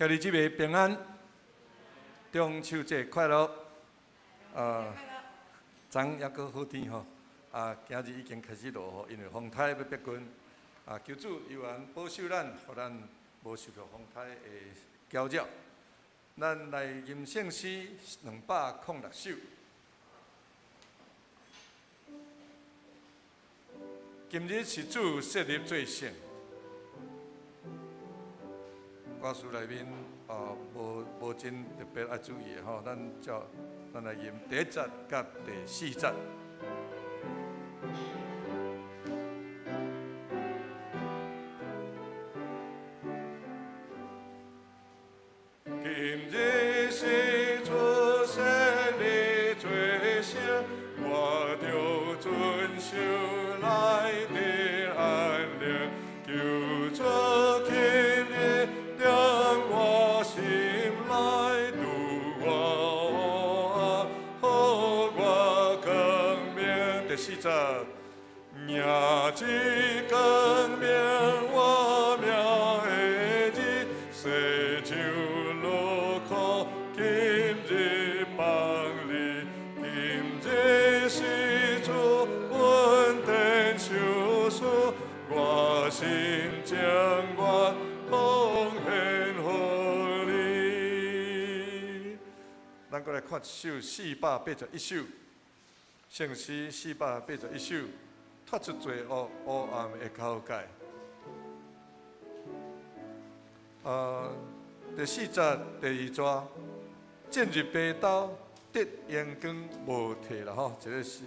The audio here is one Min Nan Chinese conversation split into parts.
兄弟姊妹平安，中秋節快樂。昨昏猶閣好天吼，啊，今日已經開始落雨，因為風颱欲逼近。啊，求主猶原保守咱，予咱無受著風颱的攪擾。咱來吟聖詩206首。今日是主設立做聖。歌詞內面啊，無真特別愛注意的吼，咱照咱來吟第一節佮第四節。今日是主設立做聖，我著遵守來得安寧，求主今日踮我心內，拄我予我光明。第四節，迎這光明活命的日，世上勞苦今日放你，今日是主恩典賞賜，我心情願奉獻予你。咱閣來看一首481首，聖詩481首，脫出罪惡烏暗的交界。第四節第二節，進入白晝，得榮光無退啦吼，這个是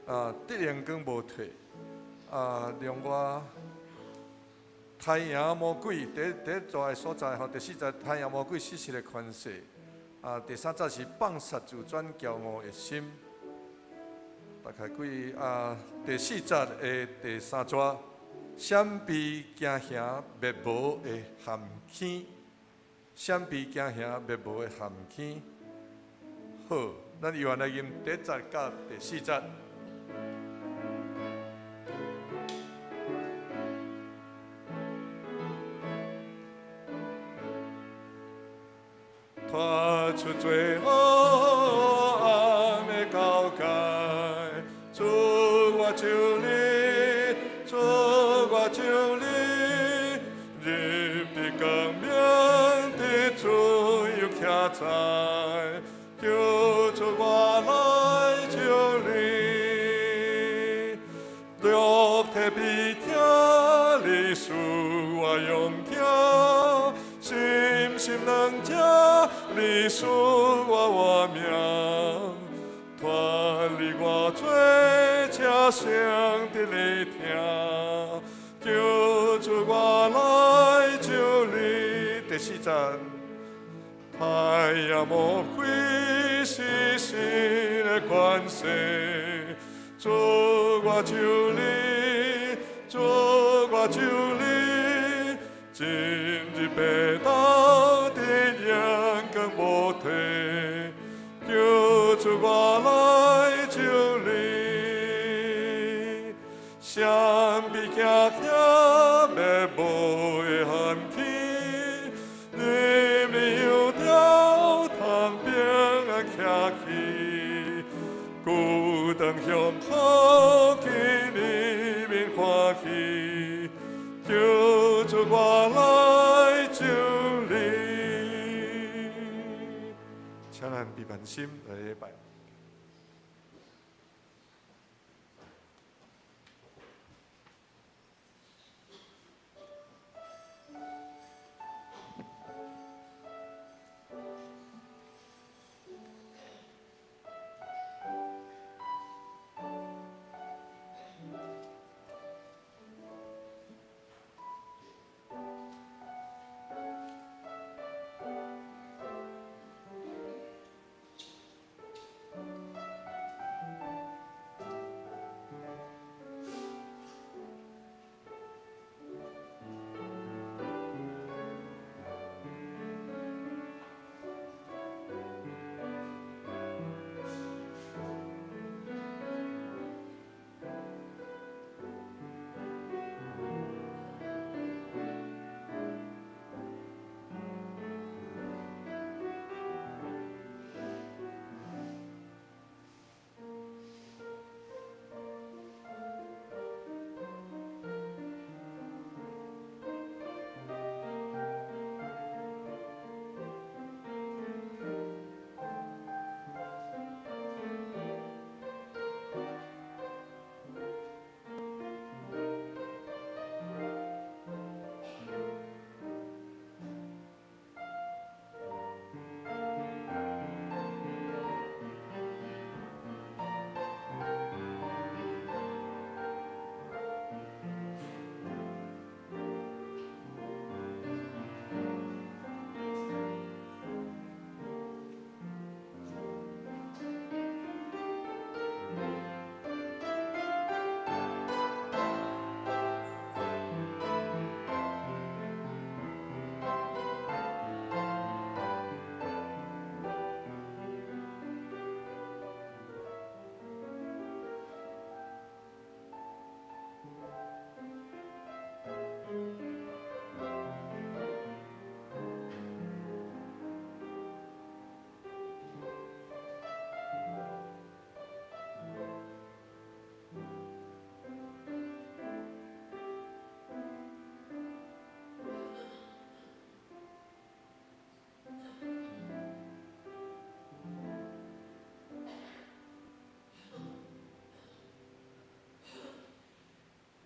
啊，得榮光無退啊。另外，太陽魔鬼第一節的所在吼，第四節太陽魔鬼死實的權勢啊。第三節是放殺自尊驕傲的心。大概幾啊？第四節的第三節，閃避驚嚇滅無的陷坑，閃避驚嚇滅無的陷坑。好，咱猶原來吟第一節佮第四節。脫出罪惡暗的交界，主我求你，主我求你，入佇光明的自由徛在，求主我來求你，肉體悲痛，你賜我勇敢，信心能強，你賜我活命，脫離我罪，車聲佇咧聽，求主我來求你。第四節，太陽魔鬼死實的權勢，主我求你，主我求你，進入白晝的榮光無退，求主我來求你，閃避驚嚇滅無的陷坑，入你有條通平安徛起，孤單向好見你面歡喜，求主我來求你。請咱閉目心來禮拜。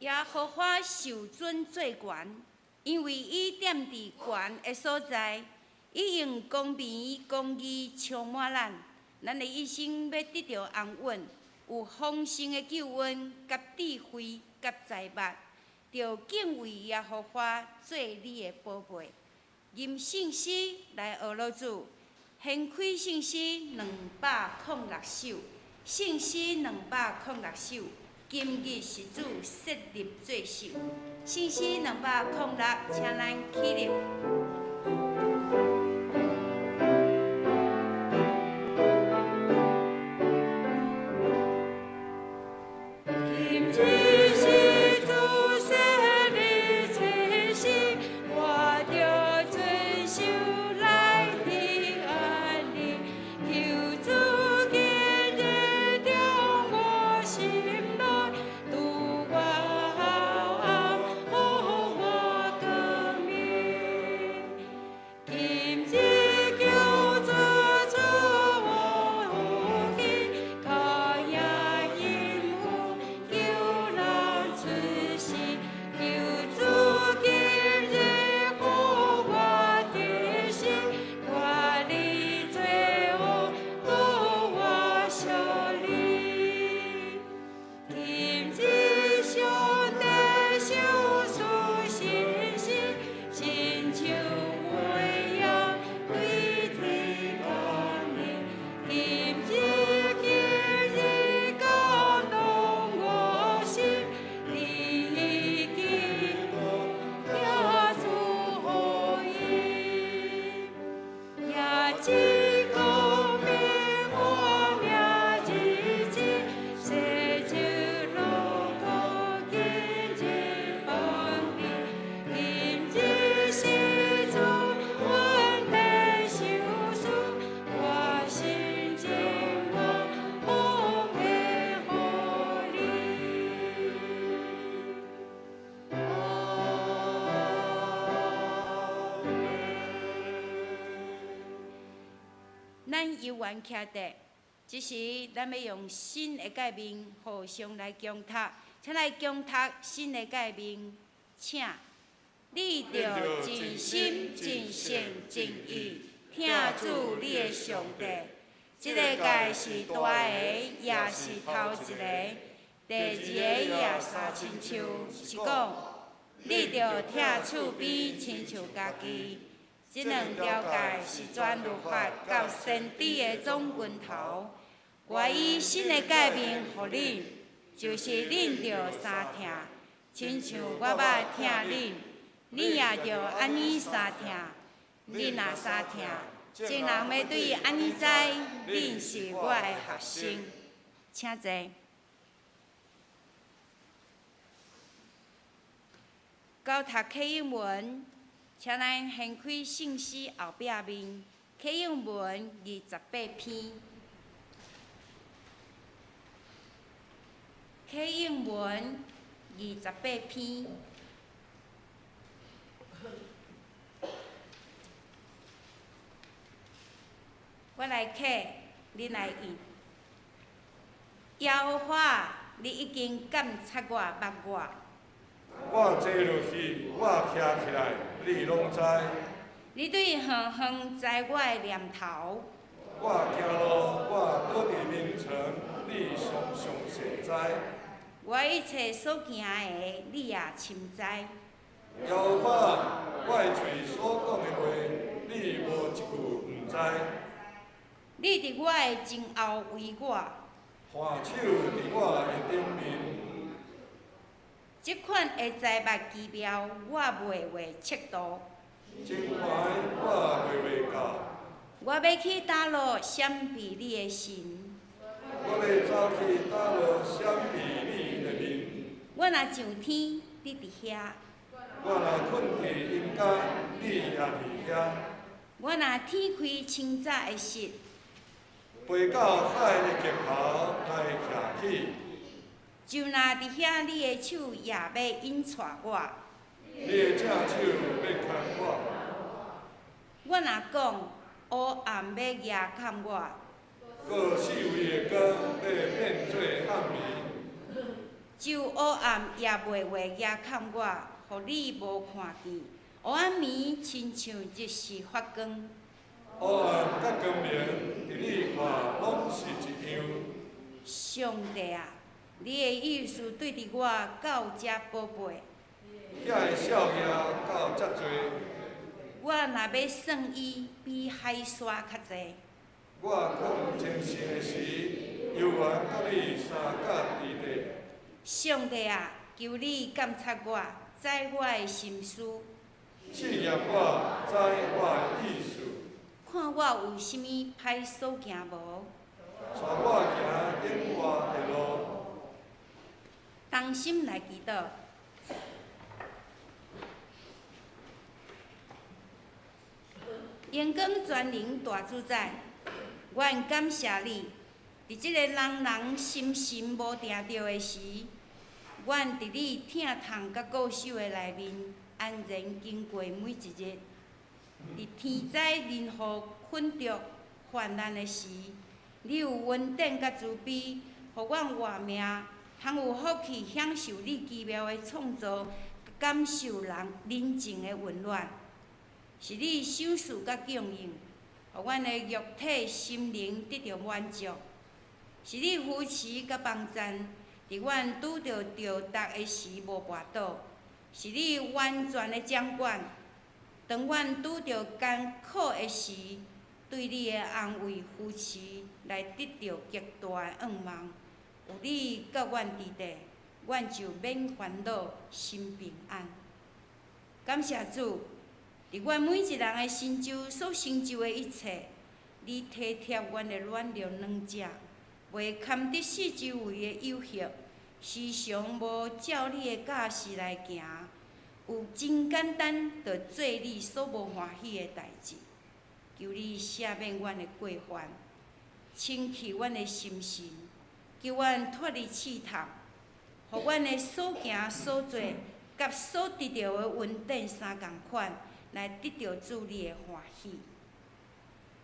耶和華受尊做懸，因為伊踮佇懸的所在，伊用公平公義充滿咱。咱的一生欲得著安穩，有豐盛的救恩、佮智慧、佮財物，著敬畏耶和華做你的寶貝。吟聖詩來學老主，掀開聖詩206首，聖詩206首。今日是主設立做首，聖詩206，請咱起立。今日是主設立做首，我著遵守來平安哩。求主今日中我心內，拄我黑暗，予我光明。今日求主賜我福氣，跤驛陰雨，求人出世。求主今日予我得勝，脫離罪惡，予我勝利。今日上帝賞賜信心，親像月亮對天降臨。今日今日感動我心，你基督聽主福音。也只講明我命日子，洗淨勞苦今日放你。今日是主恩典賞賜，我心情我奉獻予你。阿門。咱猶原徛佇，這時咱欲用新的誡命互相來共讀，請來共讀新的誡命，請你著盡心、盡性、盡意疼主你的上帝。這个誡是大的，也是頭一个。第二个也相親像，是講你著疼厝邊親像家己。這兩條誡是全律法佮先知的總根頭。我以新的誡命予恁，就是恁著相疼，親像我捌疼恁，恁也著按呢相疼。恁若相疼，眾人欲對按呢知，恁是我的學生。請坐。交讀啟應文，請咱掀開聖詩後壁面，啟應文28篇。啟應文28篇。我來啟，恁來應。耶和華，你已經監察我，捌我。我坐落去，我徛起來，你攏知。你對遠遠知我的念頭。我行路，我倒佇眠床，你常詳細知。我一切所行的，你也深知。耶和華，我的喙所講的話，你無一句毋知。你佇我的前後圍我。看守佇我的頂面。這款的財物奇妙，我袂會測度。真懸我袂會到。我欲去佗落閃避你的神？我欲走去佗落閃避你的面？我若上天，你佇遐；我若睏佇陰間，你也佇遐。我若天開清早的室，飛到海的極頭來徛起。就若佇遐，你的手也欲引帶我。你的正手欲牽我。我若講烏暗欲壓崁我，閣四圍的光欲變做暗暝。就晝黑暗也袂話遮崁我，予你無看見。黑暗暝親像日時發光。黑暗佮光明，佇你看攏是一樣。上帝啊，你的意思對佇我到遮寶貝。遐的數額到遮濟。我若欲算伊，比海沙較濟。我睏精神的時，猶原佮你相佮佇佇。上帝啊，求你監察我，知我的心思。試驗我，知我的意思。看我有啥物歹所行無？帶我行永活的路。同心來祈禱。榮光全能大主宰，阮感謝你，佇這個人人心神無定著的時，阮佇你疼痛佮顧守的內面，安然經過每一日。佇天災人禍困著患難的時，你有恩典佮慈悲，予阮活命，通有福氣享受你奇妙的創造，感受人人情的溫暖。是你賞賜佮供應，予阮的肉體、心靈得著滿足。是你扶持佮幫贊，佇阮拄著著觸的時無跋倒。是你完全的掌管，當阮拄著艱苦的時，對你的安慰扶持，來得著極大的盼望。有你佮阮佇佇，阮就免煩惱，心平安。感謝主，佇阮每一人的身周所成就的一切，你體貼阮的軟弱軟者，袂堪得四周圍的誘惑，時常無照你的教示來行，有真簡單就做你所無歡喜的代誌。求你赦免阮的過犯，清去阮的心神，求阮脫離試探，予阮的所行所做佮所得著的恩典三仝款，來得著主你的歡喜。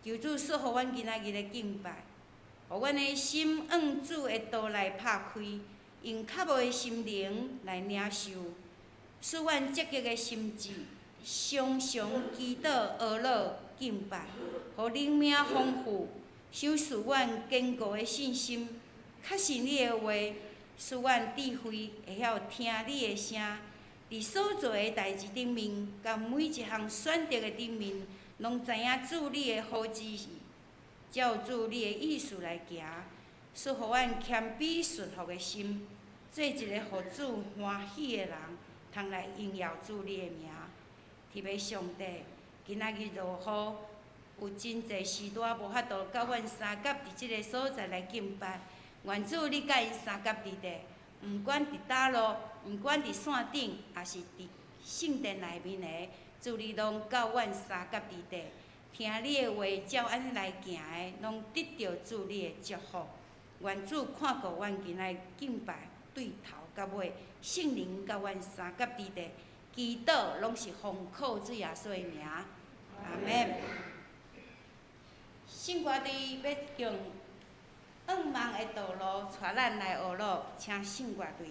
求主賜予阮今仔日的敬拜，予阮的心按主的道來拍開，用渴慕的心靈來領受，使阮積極的心志，常常祈禱、哀禱、敬拜，予靈命豐富，賞賜阮堅固的信心，確信你的話，使阮智慧會曉聽你的聲，佇所做的代誌頂面，佮每一項選擇的頂面，攏知影主你的好旨意，照主你的意思來行，賜予阮謙卑順服的心，做一個予主歡喜的人，通來榮耀主你的名。特別上帝，今仔日落雨，有真濟時段無法度佮阮相佮佇這个所在來敬拜。願主你佮𪜶相佮佇佇，毋管佇佗落，毋管佇線頂，抑是佇聖殿內面的，主你攏佮阮相佮佇佇，聽你的話，照按呢來行的，攏得著主你的祝福。願主看顧阮今仔日敬拜，對頭到尾，聖靈佮阮相佮佇佇，祈禱攏是奉靠主耶穌的名，阿們。聖歌隊欲用向望的道路，帶咱來學路，請聖歌隊。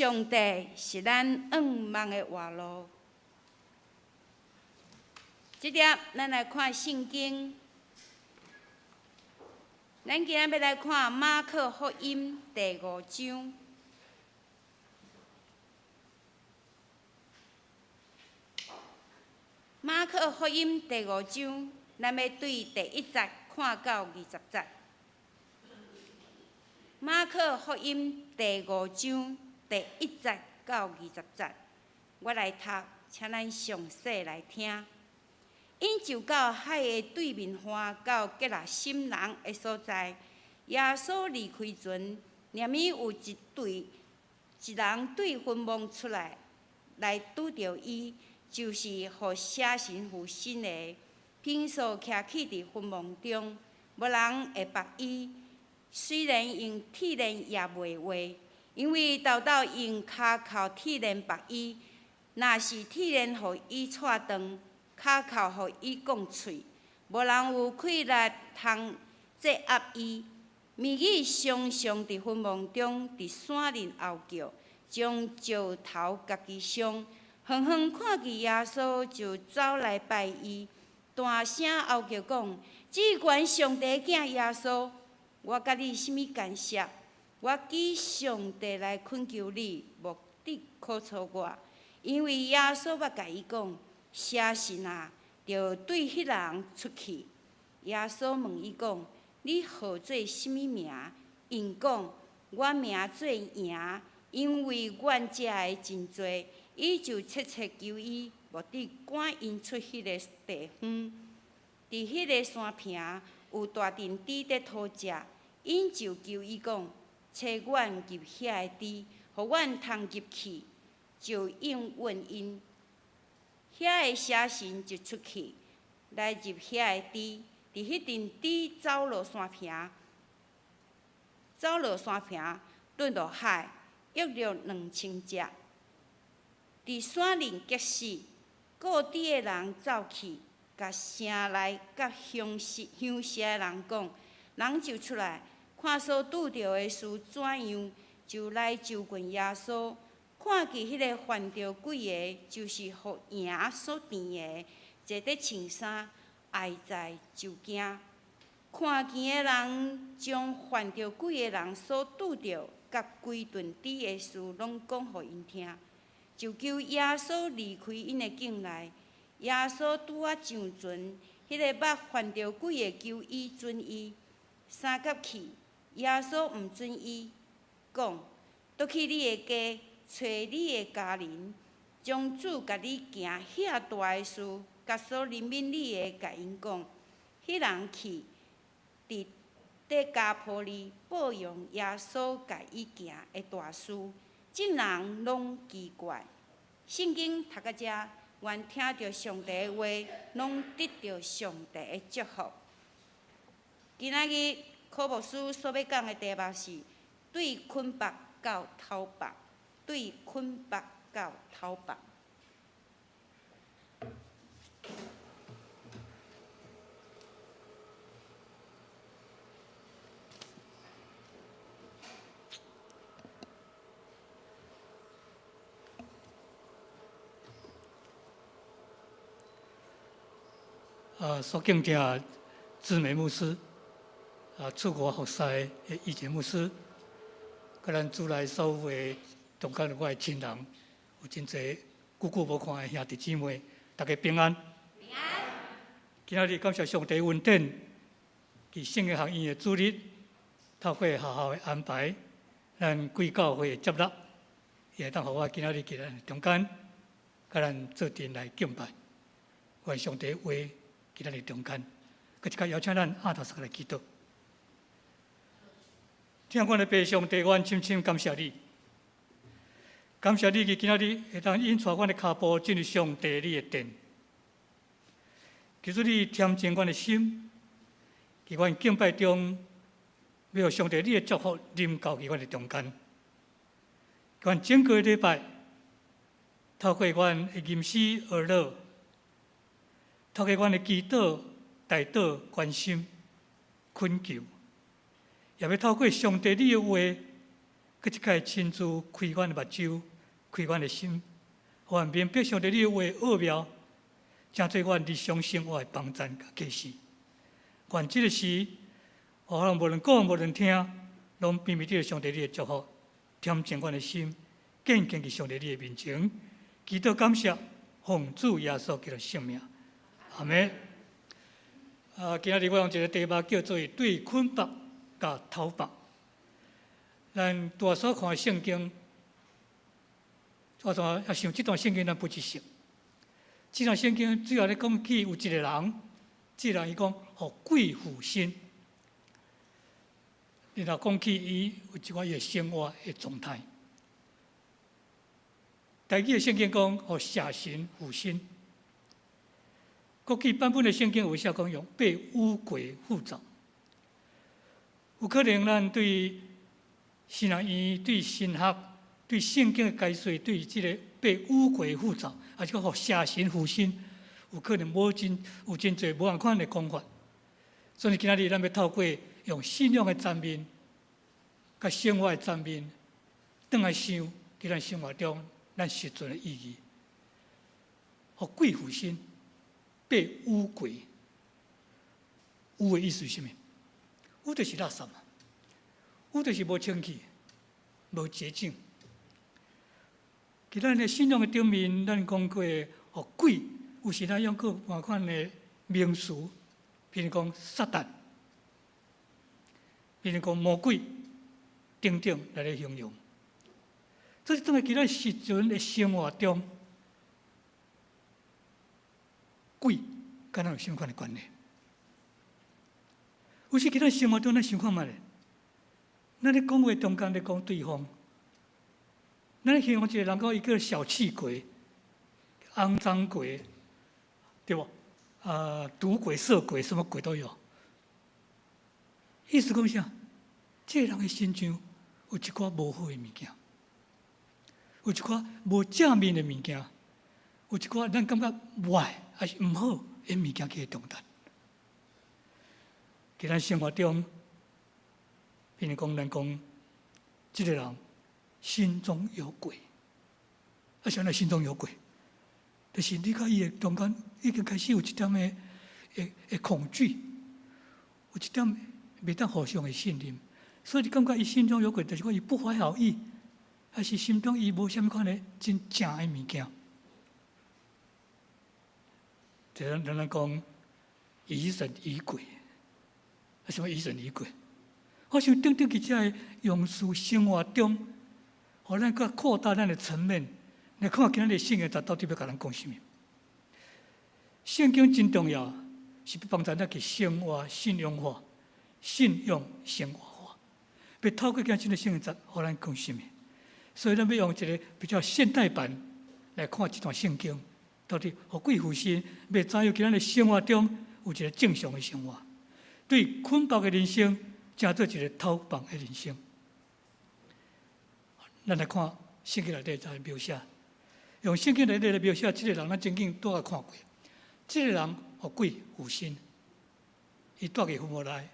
上帝是咱向望的活路。這粒咱來看聖經，咱今仔欲來看馬可福音第五章。馬可福音第五章，咱欲對第一節看到20節。馬可福音第五章第一節到20節，我來讀，請咱詳細來聽。𪜶就到海的對面岸，到革拉森人的所在。耶穌離開船，念伊有一隊一人對墳墓出來，來拄著伊，就是予邪神附身的，平素徛起佇墳墓中，無人會縛伊。雖然用鐵鏈也袂壞，因為沓沓用跤銬鐵鏈縛伊。若是鐵鏈予伊掣斷，跤銬予伊摃碎，無人有氣力通制壓伊。物語常常佇墳墓中，佇山裡嚎叫，將石頭共己傷。遠遠看見耶穌，就走來拜伊，大聲嚎叫講：至懸上帝的囝耶穌，我佮你啥物干涉？我舉上帝來懇求你，莫得苦楚我。因為耶穌捌共伊講：邪神啊，著對彼人出去。耶穌問伊講：你號做啥物名？𪜶講：我名做營，因為阮遮的真濟。伊就切切求伊，莫得趕𪜶出彼个地方。佇彼个山坪有大陣豬佇討食，𪜶就求伊講：差阮入遐个豬，予阮通入去，就應允𪜶。遐个邪神就出去，來入遐個豬，佇彼陣豬走落山坪，走落山坪，墜落海，約著2000隻。佇山裡激死，顧豬的人走去，共城內佮鄉社鄉社的人講，人就出來，看所拄著的事怎樣，就來就近耶穌。看見彼个犯著鬼的，就是予營所纏的，坐佇穿衫，哀哉就驚。看見的人將犯著鬼的人所拄著佮規陣豬的事，攏講予𪜶聽，就求耶穌離開𪜶的境內。耶穌拄仔上船，彼个捌犯著鬼的求伊准伊相佮去，耶穌毋准伊，講：倒去你的家，揣你的家人，將主共你行遐大的事，佮所憐憫你的，共𪜶講。彼人去，佇得加波利報揚耶穌共伊行的大事，眾人攏奇怪。聖經讀到遮，願聽著上帝的話，攏得著上帝的祝福。今仔日柯牧師所欲講的題目是：對捆縛到偷縛，對捆縛到偷縛。所敬的志美牧師，出國服侍的以前牧師，佮咱主內所有的中間的我的親人，有真濟久久無看的兄弟姊妹，大家平安。平安。今仔日感謝上帝恩典，佇聖經學院的主日，透過學校的安排，咱貴教會的接納，也會當予我今仔日佇咱中間，佮咱做陣來敬拜，願上帝話佇咱的中間，閣一擺邀請咱阿頭相來祈禱。天父阮的父上帝，阮深深感謝你，感謝你佇今仔日會當引帶阮的跤步進入上帝你的殿。求主你恬靜阮的心，佇阮敬拜中，欲予上帝你的祝福臨到佇阮的中間。阮整個禮拜，透過阮的吟詩學樂，透過阮的祈禱、代禱、關心、懇求，也欲透過上帝你的話，閣一擺親自開阮的目睭，開阮的心，予阮明白上帝你的話奧妙，成做阮日常生活的幫贊佮啟示。願這個時，予人無論講無論聽，攏秘密得上帝你的祝福，恬靜阮的心，堅堅佇上帝你的面前，祈禱感謝，奉主耶穌基督聖名，阿們。啊，今仔日我用一個題目叫做對捆綁佮偷放。咱大所看聖經，我怎啊想這段聖經咱不一熟。這段聖經主要咧講起有一個人，這個人伊講予鬼附身，然後講起伊有一寡伊的生活的狀態。台語的聖經講予邪神附身，國語版本的聖經有寫講用被污鬼附著。有可能咱對神學院、對神學、對聖經的解說，對這個被污鬼附著，抑是講予邪神附身，有可能無真有真濟無仝款的講法。所以今仔日咱欲透過用信仰的層面，佮生活的層面，轉來想，佇咱生活中咱實存的意義。予鬼附身，被污鬼，污的意思是啥物？污就是垃圾嘛，污就是無清氣、無潔淨。佇咱的信仰的頂面，咱講過，予鬼有時咱用過仝款的名詞，比如講撒旦，比如講魔鬼等等來咧形容。這是當佇咱實存的生活中，鬼佮咱有啥物款的關係？有時佇咱生活中，咱想看覓咧？咱咧講話中間咧講對方，咱咧形容一個人講伊叫小氣鬼、骯髒鬼，對無？啊，賭鬼、色鬼，什麼鬼都有。意思講啥？這個人的身上有一寡無好的物件，有一寡無正面的物件，有一寡咱感覺壞抑是毋好的物件佇中間。佇咱生活中，比如講，咱講這個人心中有鬼，啊，啥物心中有鬼？就是你佮伊的中間已經開始有一點的恐懼，有一點袂當互相的信任，所以你感覺伊心中有鬼，就是講伊不懷好意，還是心中伊無啥物款的真正的物件。就咱講疑神疑鬼，啊，啥物疑神疑鬼？我想等等佇這个庸俗生活中，予咱閣擴大咱的層面，來看今仔日聖經到底欲共咱講啥物？聖經真重要，是欲幫助咱去生活信仰化、信仰生活化。欲透過今日這個聖經節，予咱講啥物？所以咱欲用一個比較現代版來看這段聖經，到底予鬼附身，欲怎樣佇咱的生活中有一個正常的生活，對捆綁的人生，成做一個偷放的人生。咱來看聖經內底怎描寫，用聖經內底來描寫這個人，咱曾經拄仔看過。這個人予鬼附身，伊蹛佇墳墓內，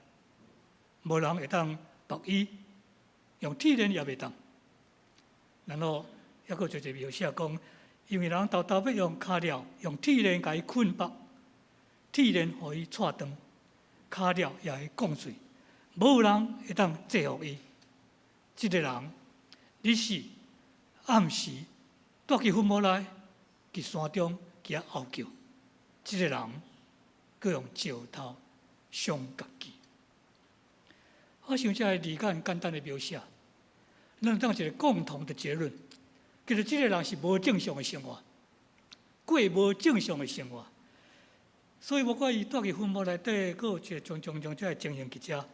無人會當縛伊，用鐵鏈也袂當。然後猶閣做一個描寫講，因為人沓沓欲用跤鐐，用鐵鏈共伊捆縛，鐵鏈予伊掣斷，跤鐐也予伊摃碎。無人會當制服伊。這個人，日時暗時，蹛佇墳墓內，佇山中佇遐嚎叫。這個人，閣用石頭傷家己。我想這个字簡簡單的描寫，咱當一個共同的結論，其實這個人是無正常的生活，過無正常的生活。所以無怪伊蹛佇墳墓內底，閣有一個種種種這个情形佇遮。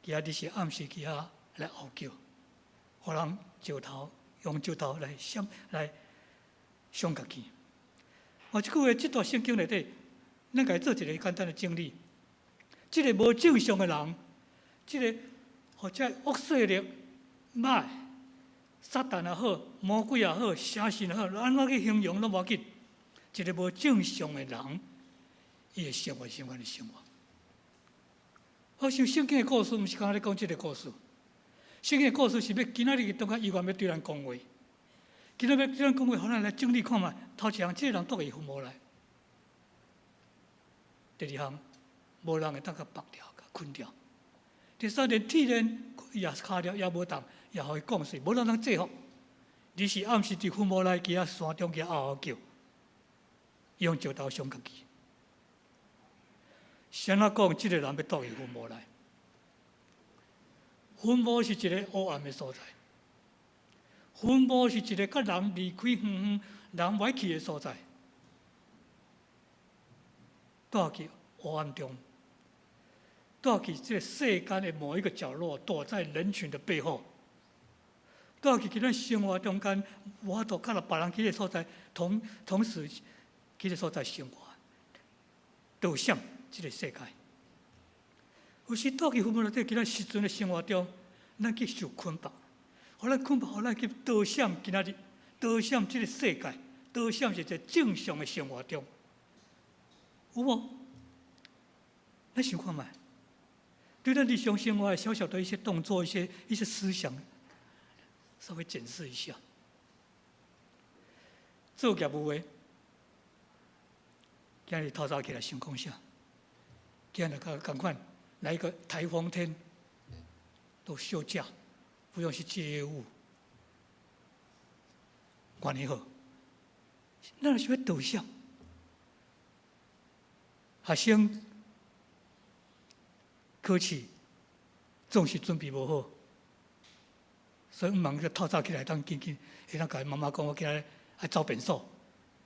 伊日時暗時佇遐來嚎叫，予人石頭用石頭來傷來傷家己。哦，這句話，這段聖經內底，咱共伊做一個簡單的整理。這個無正常的人，這個或者惡勢力、歹、撒旦也好，魔鬼也好，邪神也好，按怎去形容攏無要緊。一個無正常的人，伊會生活啥款的生活？我想聖經的故事，毋是干焦咧講這個故事。聖經的故事是欲今仔日中間猶原欲對咱講話，今仔日欲對咱講話，予咱來整理看覓。頭一項，這個人蹛佇墳墓內；第二項，無人會當共縛牢、共捆牢。第三，連鐵鏈也跤鐐也無動，也予伊降碎，無人通制服。你是暗時佇墳墓內，佇遐山中遐嗷嗷叫，用石頭傷家己。是按怎講？這個人欲蹛佇墳墓內。墳墓是一个黑暗的所在，墳墓是一个佮人離開遠遠、人袂去的所在，蹛去黑暗中，蹛去這个世間的某一個角落，躲在人群的背後，蹛去佇咱生活中間，無法度佮別人去的所在，同時去的所在生活，逃閃這个世界。有時蹛去墳墓內底，佇咱實陣的生活中，咱去受捆綁，予咱捆綁，予咱去逃閃今仔日，逃閃這个世界，逃閃是一個正常的生活中，有無？咱想看覓？對咱日常生活的小小的一些動作、一些思想，稍微檢視一下。做業務的，今日透早起來想講啥？今日佮仝款。來一個颱風天，都休假，不用去接業務。管理好，咱是欲逃閃。學生考試總是準備無好，所以毋茫去透早起來，當緊緊，會當共伊媽媽講，我今仔日愛走便所，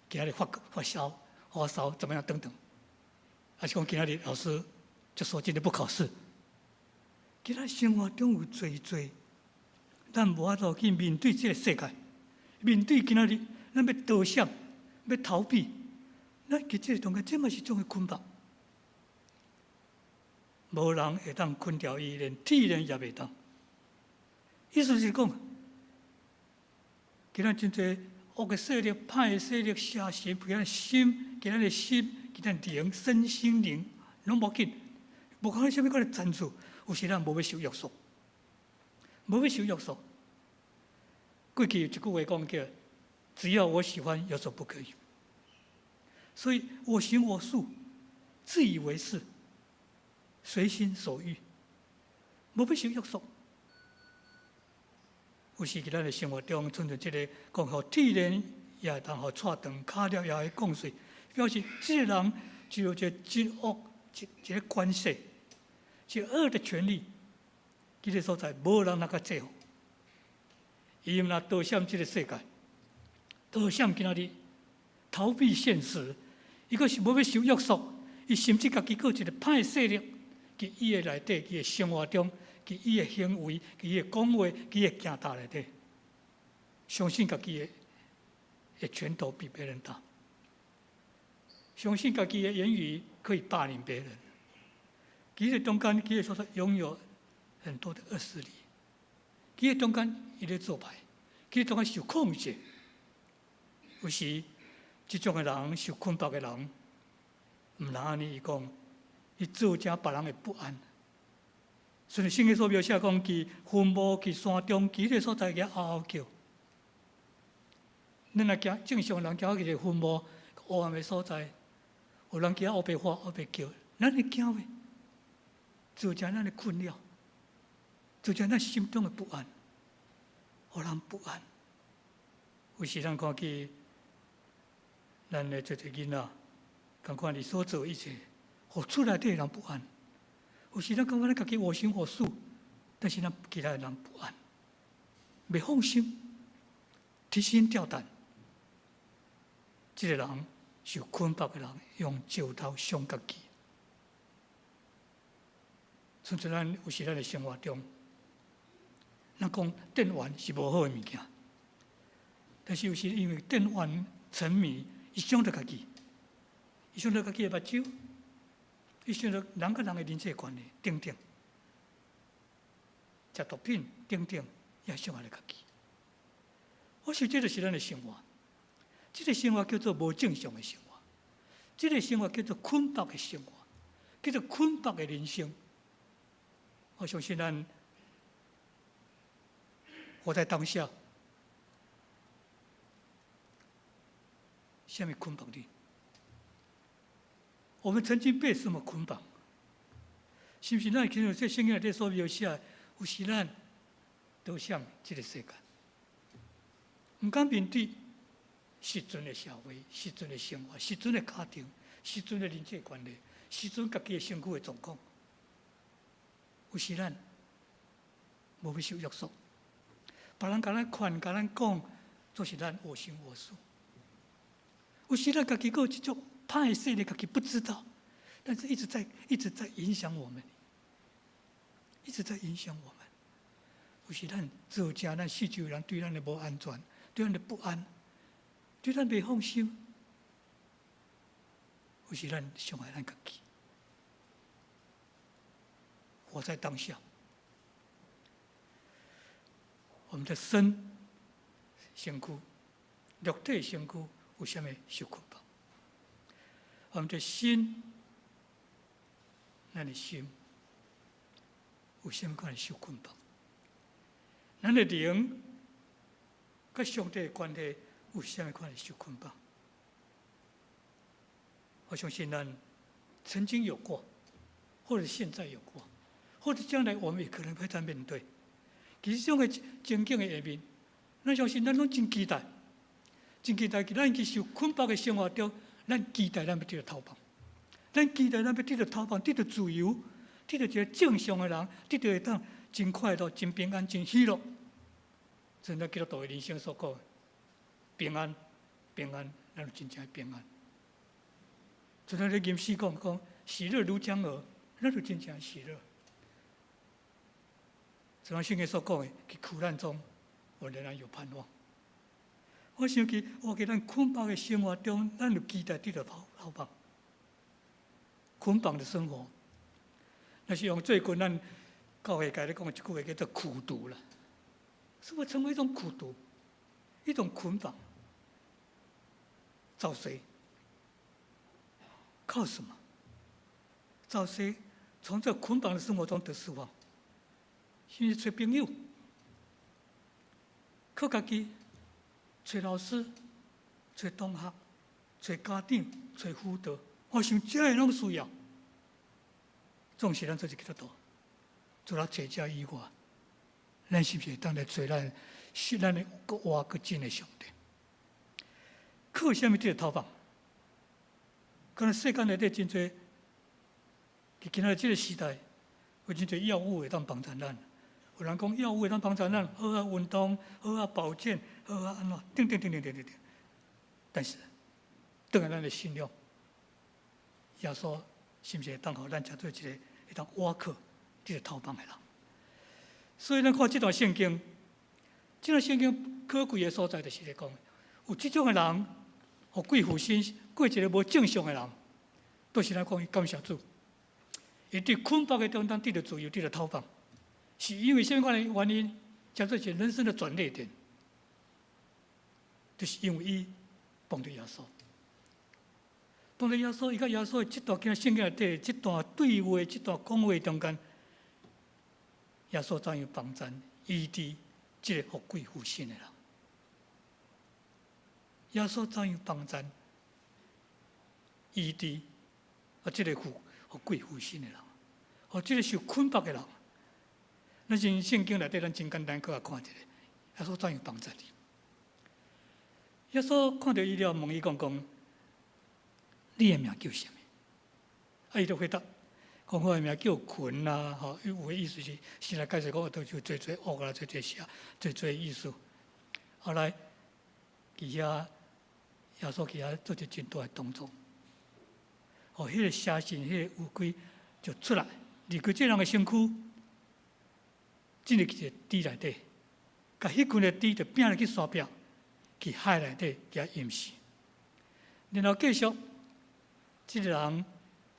今仔日發燒怎麼樣等等，還是講今仔日老師就說今天不考試。今仔生活中有濟濟，咱無法度去面對這个世界，面對今仔日，咱欲逃閃，欲逃避，咱佇這个中間，這嘛是一種的捆綁。無人會當捆牢伊，連鐵鏈也袂當。意思是講，今仔真濟惡的勢力、歹的勢力、邪神，佇咱心、佇咱的心、佇咱靈、身心靈，攏無緊，無管啥物款的層次，有時咱無欲受約束，無欲受約束。過去有一句話講叫：只要我喜歡，有什麼不可以？所以我行我素，自以為是，隨心所欲，無欲受約束。有時佇咱的生活中，親像這个講，予鐵鏈也會當予掣斷，跤鐐也會降碎，表示這个人就有一个真惡一个權勢，一个惡的權力，這个所在無人能夠制服。伊毋若逃閃這个世界，逃閃今仔日，逃避現實，伊閣是無欲受約束，伊甚至家己閣有一个歹勢力，佇伊的內底，伊的生活中，佇伊的行為，佇伊的講話，佇伊的行動內底，相信家己的拳頭比別人大，相信家己的言語可以霸凌別人。其實中間，其實說說擁有很多的惡勢力，其實中間伊咧做歹，其實中間受控制。有時，這種的人受捆綁的人，毋通按呢伊講，伊造成別人的不安。所以聖經所描寫講，佇墳墓、佇山中、佇彼个所在，遐嗷嗷叫。咱若行正常人行去一個墳墓、黑暗的所在，有人佇遐烏白喊、烏白叫，咱會驚袂？造成咱的困擾，造成咱心中的不安，予人不安。有時咱看見咱的這個囡仔，仝款伊所做一切，予厝內底的人不安。有時咱感覺咱家己我行我素，但是咱其他的人不安，袂放心，提心吊膽。這个人受捆綁的人，用石頭傷家己。親像咱有時咱的生活中，咱講電玩是無好的物件，但是有時因為電玩沉迷，伊傷著家己，伊傷著家己的目睭，伊傷著人佮人的人際關係等等，食毒品等等，也傷害著家己。我想這就是咱的生活，這个生活叫做無正常的生活，這个生活叫做捆綁的生活，叫做捆綁的人生。我相信咱活在當下。啥物捆綁你？我們曾經被什麼捆綁？是毋是咱聽著這聖經內底所描寫，有時咱倒向這個世界，毋敢面對實陣的社會、實陣的生活、實陣的家庭、實陣的人際關係、實陣家己的身軀的狀況。有時咱無欲受約束，別人共咱勸、共咱講，總是咱我行我素。有時咱家己閣有這種歹勢力，家己不知道，但是一直在一直在影響我們，一直在影響我們。有時咱造成咱四周人對咱的無安全，對咱的不安，對咱袂放心。有時咱傷害咱家己，活在當下。我們的身身軀、肉體身軀有啥物受捆綁？我們的心，咱的心有啥物款的受捆綁？咱的靈佮上帝的關係有啥物款的受捆綁？我相信咱曾經有過，或者現在有過，或者將來我們也可能會再面對。其實這種的情景的下面，咱相信咱攏真期待，真期待，咱去受捆綁的生活中，咱期待咱欲得著透放，咱期待咱欲得著透放，得著自由，得著一個正常的人，得著會當真快樂、真平安、真喜樂。真咱基督徒的人生所講，平安、平安，咱就真正平安。就咱咧吟詩講講，喜樂如江河，咱就真正喜樂。就像聖經所講的，佇苦難中，我仍然有盼望。我想起，我佇咱捆綁的生活中，咱就期待得著透放。捆綁的生活，若是用最近咱教會界咧講一句話叫做苦毒啦，是不是成為一種苦毒，一種捆綁？找誰？靠什麼？找誰從這捆綁的生活中得釋放？是揣朋友，靠家己，揣老師，揣同學，揣家長，揣輔導，我想這个攏需要。總是咱做一基督徒，除了揣這以外，咱是毋是會當來揣咱是咱的閣活閣真的上帝？靠啥物得著透放？可能世間內底真濟，佇今仔日這個時代，有真濟藥物會當幫助咱。有人講藥物會當幫助咱，好好運動，好好保健，好好按怎，等等等等等等等。但是，轉來咱的信仰，耶穌是毋是會當予咱成做一個會當倚靠這個透放的人？所以咱看這段聖經，這段聖經可貴的所在就是咧講，有這種的人，予鬼附身，過一个無正常的人，都是咱講伊感謝主，伊佇捆綁的中當得著自由，得著透放。是因為啥物款的原因？叫做是人生的轉捩點，就是因為伊碰著耶穌，碰著耶穌，伊佮耶穌這段經聖經內底這段對話、這段講話中間，耶穌怎樣幫贊醫治這個予鬼附身的人？耶穌怎樣幫贊醫治這個予鬼附身的人？予這個受捆綁的人？咱從聖經內底，咱真簡單，閣來看一下，耶穌怎樣幫助你？耶穌看著伊了，問伊講講：你的名叫啥物？啊，伊就回答講我的名叫群啊，吼，有的意思是，先來解釋講，都就濟濟惡啦，濟濟邪，濟濟意思。後來，佇遐耶穌佇遐做一個真大的動作，予彼个邪神、彼个烏鬼就出來，離開這人的身軀。進入去一個豬內底，共彼群的豬就拚入去山壁，去海內底共淹死。然後繼續，這个人，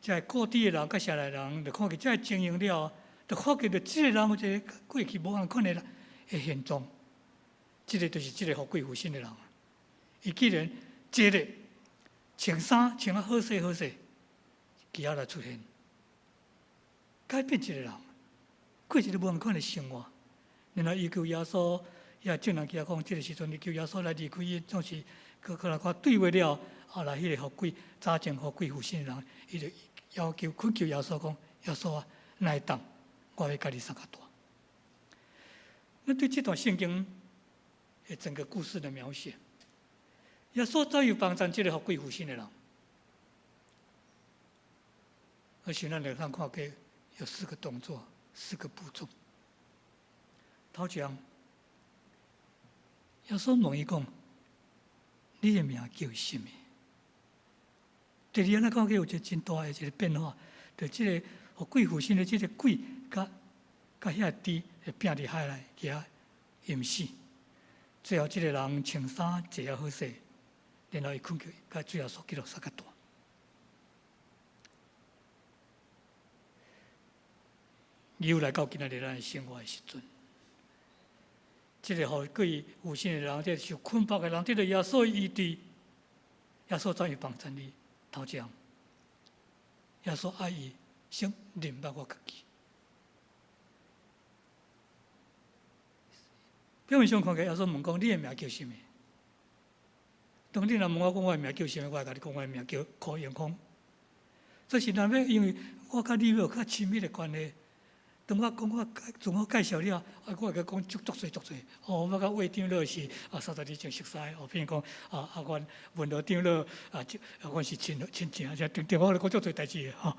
這个顧豬的人，佮城內人，就看見這个情形了，就發覺著這个人有一个過去無仝款的現狀。這个就是這个予鬼附身的人。伊既然這个穿衫穿啊好勢好勢，其仔來出現，改變這个人。過一个無仝款的生活，然後伊求耶穌，遐眾人記講，這個時陣伊求耶穌來離開伊，總是閣閣來看對話了，後來彼個予鬼早前予鬼附身的人，伊就要求懇求耶穌講：耶穌啊，若會當，我欲佮你相佮蹛。那對這段聖經的整個故事的描寫，耶穌怎樣幫贊這個予鬼附身的人？而且咱來看看，有四個動作，四個步驟。頭一項，耶穌問伊講：你的名叫啥物？第二，咱看見有一個真大的一個變化，就這個予鬼附身的這個鬼，佮佮遐豬會拚佇海內，共淹死。最後，這個人穿衫坐啊好勢，然後伊困去，佮主耶穌基督相佮蹛。又來到今仔日咱的生活的時陣，這個予鬼附身的人，這個受捆綁的人，得著耶穌醫治，耶穌怎樣幫贊你？頭一項，耶穌愛伊先認捌我家己。表面上看起來，耶穌問講：你的名叫啥物？當你若問我講我的名叫啥物，我會共你講我的名叫柯永康。這是難免，因為我佮你有較親密的關係。當我講我自我介紹了，啊，我會閣講足足濟足濟。哦，我佮魏長老是啊，30年前熟似。哦，比如講啊啊，阮文羅長老啊，這啊，阮是親親情，這等等，我咧講足濟代誌的吼。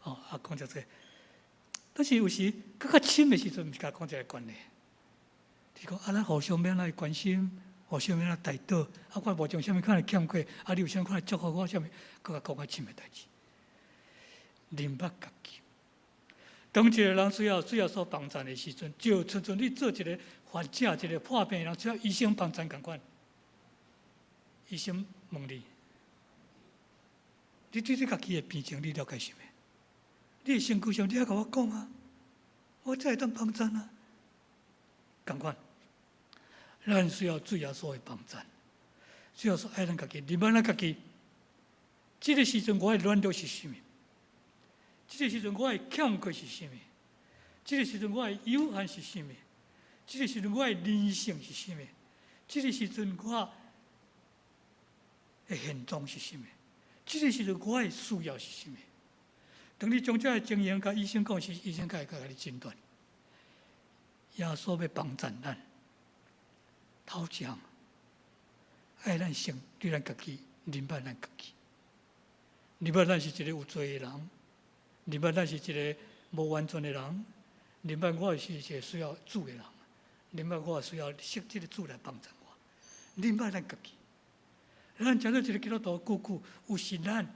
哦，啊，講遮濟。但是有時閣較親的時陣，毋是共講這个關係。是講啊，咱互相欲按怎關心，互相欲按怎代禱。啊，我無將啥物款的欠過，啊，你有啥物款的祝福我，啥物，閣較講較深的代誌。認捌家己。當一個人需要所幫贊的時陣，就親像你做一個患者，一個破病的人需要醫生幫贊仝款。醫生問你，你對你家己的病情你了解啥物？你的身軀上你愛共我講啊，我才會當幫贊啊。仝款，咱需要主耶穌的幫贊，需要說愛咱家己，認捌咱家己。這個時陣我的軟弱是啥物？這個時陣我的欠缺是啥物？這個時陣我的有限是啥物？這個時陣我的人性是啥物？這個時陣我的現狀是啥物？這個時陣我的需要是啥物？當你將這个情形共醫生講時，醫生才會共你診斷。耶穌欲幫贊咱，頭一項愛咱先對咱家己認捌咱家己，認捌咱是一個有罪的人。認捌咱是一個無完全的人，認捌我是一個需要主的人，認捌我需要聖這个主來幫助我，認捌咱家己。咱成做一個基督徒，久久有時咱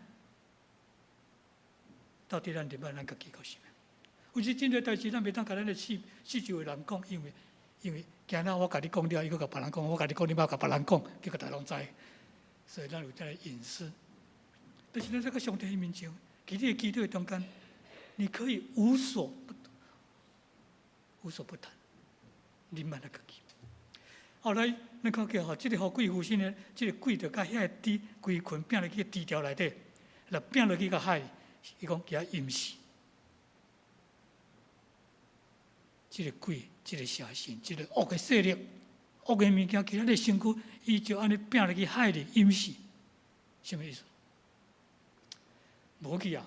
到底咱認捌咱家己夠啥物？有時真濟代誌，咱袂當共咱的四四周的人講，因為因為驚仔我共你講了，伊閣共別人講，我共你講，你莫共別人講，結果大家攏知。所以咱有這个隱私。但是咱這個上帝面前，佇你的祈禱中間，你可以無所不談，認捌咱家己。後來咱看見吼，這個予鬼附身的，這個鬼就共遐個豬規群拚入去豬槽內底，來拚落去個海，伊講共淹死。這個鬼，這個邪神，這個惡的勢力，惡的物件，佇咱的身軀，伊就按呢拚入去海裡淹死，啥物意思？無去啊，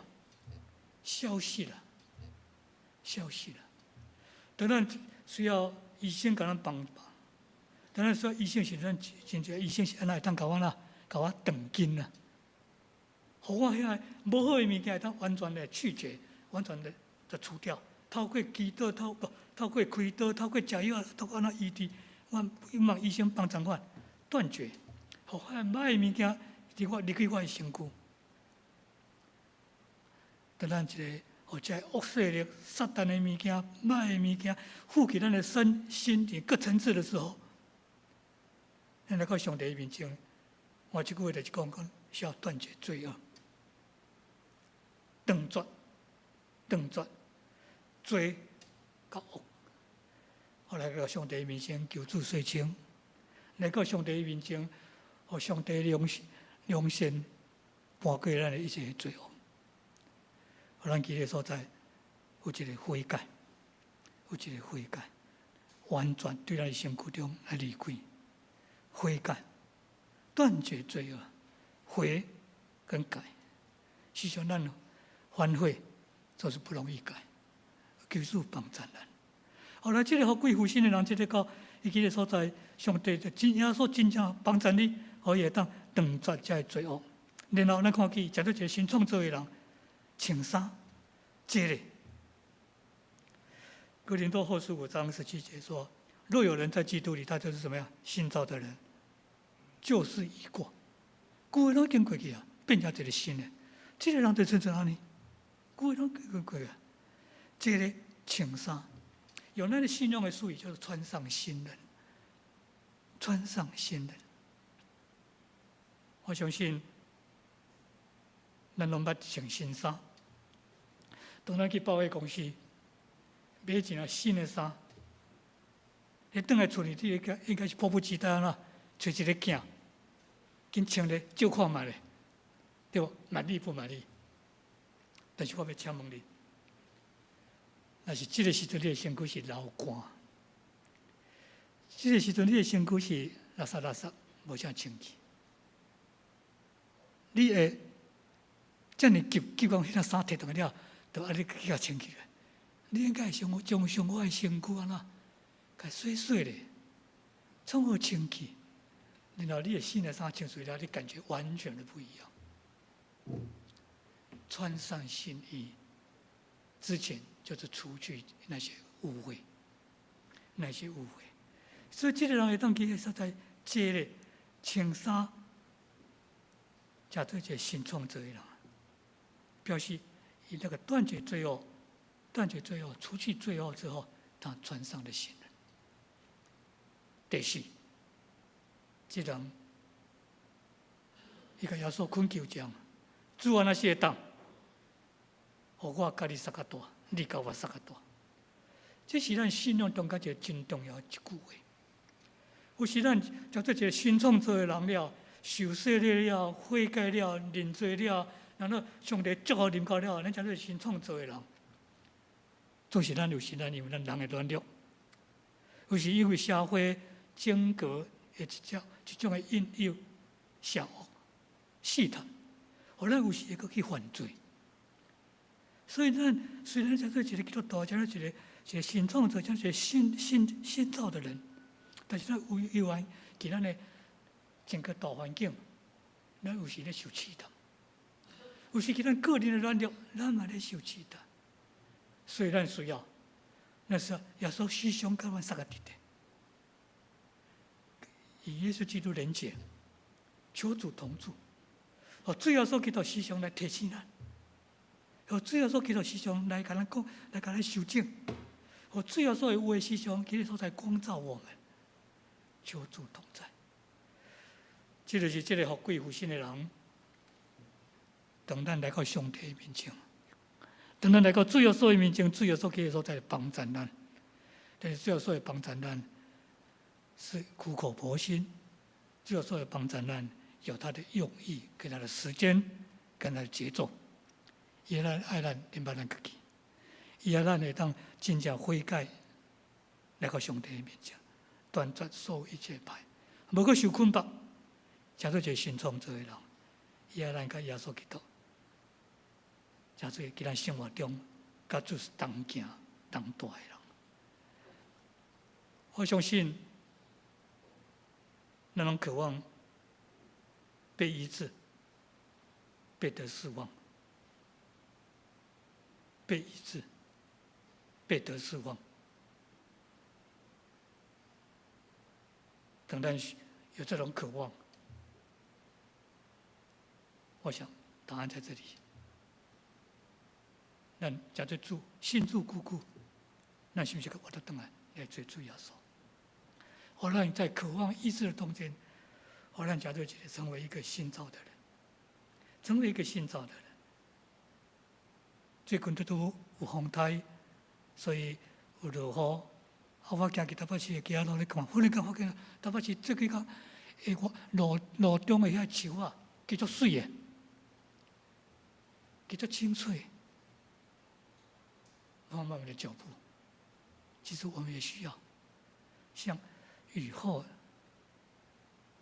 消失啦，消失啦。當咱需要醫生共咱幫忙，當咱需要醫生時陣，真濟醫生是按怎會當共我啦，共我斷根啊，予我遐个無好的物件會當完全的去絕，完全的就除掉。透過祈禱，透過開刀，透過食藥，透過按怎醫治，我希望醫生幫助我斷絕，予遐歹的物件離我離開我的身軀。當咱一個予這惡勢力、撒旦的物件、歹的物件附佇咱的身心靈各層次的時候，咱來到上帝面前，我這句話就是講講，需要斷絕罪惡，斷絕、斷絕罪佮惡。後來到上帝面前求主洗清，來到上帝面前，予上帝良善搬過咱的一切罪惡。予咱佇個所在有一個悔改，有一個悔改，完全對咱的身軀中來離開，悔改，斷絕罪惡，悔跟改。時常咱反悔，就是不容易改，求主幫助咱。後來，這個復歸復心的人，這個到伊這個所在，上帝就真耶穌真正幫助你，予伊會當斷絕這个罪惡。然後咱看見，成做一個新創造的人，穿衫，這個。哥林多後書5章17節說：若有人在基督裡，他就是什麼樣？新造的人，舊事已過，舊的攏已經過去啊，變成一個新的。這個人就穿做按呢，舊的攏已經過啊。這個穿衫，用咱的信仰的術語，就是穿上新人，穿上新人。我相信，咱攏捌穿新衫。當咱去百貨公司買一件新的衫，你轉來厝裡，你應該是迫不及待啦，揣一个鏡，緊穿咧照看覓咧，對無？滿意不滿意？但是我欲請問你，若是這个時陣你的身軀是流汗，這个時陣你的身軀是垃圾垃圾，無啥清氣，你會遮爾急急講彼個衫提轉來了，就按呢去共清氣。你應該將將上好的身軀按怎，共洗洗咧，創好清氣，然後你的新的衫穿出來，你感覺完全的不一樣。穿上新衣之前，就是除去那些污穢，那些污穢。所以這個人會當去所在，這個穿衫，成做一個新創造的人，表示伊那個斷絕罪惡。斷絕罪惡，除去罪惡之後，他穿上了新人。第四，這人伊共耶穌懇求講：主啊，若是會當，予我共你相佮蹛，你共我相佮蹛。這是咱信仰中間一個真重要的一句話。有時咱成做一個新創造的人了，受洗禮了，悔改了，認罪了，然後上帝祝福臨到了，咱成做新創造的人。總是咱有時咱因為咱人的軟弱，有時因為社會整個的一種的引誘、邪惡、試探，予咱有時會閣去犯罪。所以咱雖然成做一個基督徒，成做一個新創造，成做一個新造的人，但是咱有猶原佇咱的整個大環境，咱有時咧受試探，有時佇咱個人的軟弱，咱嘛咧受試探。所以咱需要，那是耶穌時常共阮相佮佇咧，與耶穌基督連結，求主同住。予主耶穌基督時常來提醒咱，予主耶穌基督時常來共咱講，來共咱修正。予主耶穌的話時常佇個所在光照我們，求主同在。這就是這個復歸復心的人，當咱來到上帝面前。當咱來到主耶穌的面前，主耶穌基督所在幫助咱，但是主耶穌的幫助咱是苦口婆心，主耶穌的幫助咱有他的用意，跟他的時間，跟他的節奏，伊咱愛咱，明白咱家己，伊愛咱會當真正悔改，來到上帝的面前，斷絕所有一切歹，無閣受捆綁，成做一個新創造的人，伊愛咱佮耶穌基督。成做佇咱生活中，佮主是同行同蹛的人。我相信，咱攏渴望被醫治、被得釋放、被醫治、被得釋放。當咱有這種渴望，我想答案在這裡。咱成做主信主久久，咱是毋是閣活得轉來來做主耶穌？予咱在渴望醫治的中間，予咱成做一個成為一個新造的人，成為一個新造的人。最近拄拄有風颱，所以有落雨。啊，我行去台北市的街路咧看，忽然間發現台北市這幾工，路中的遐樹仔，叫足媠的，叫足清脆。慢慢的腳步，其實我們也需要。像雨後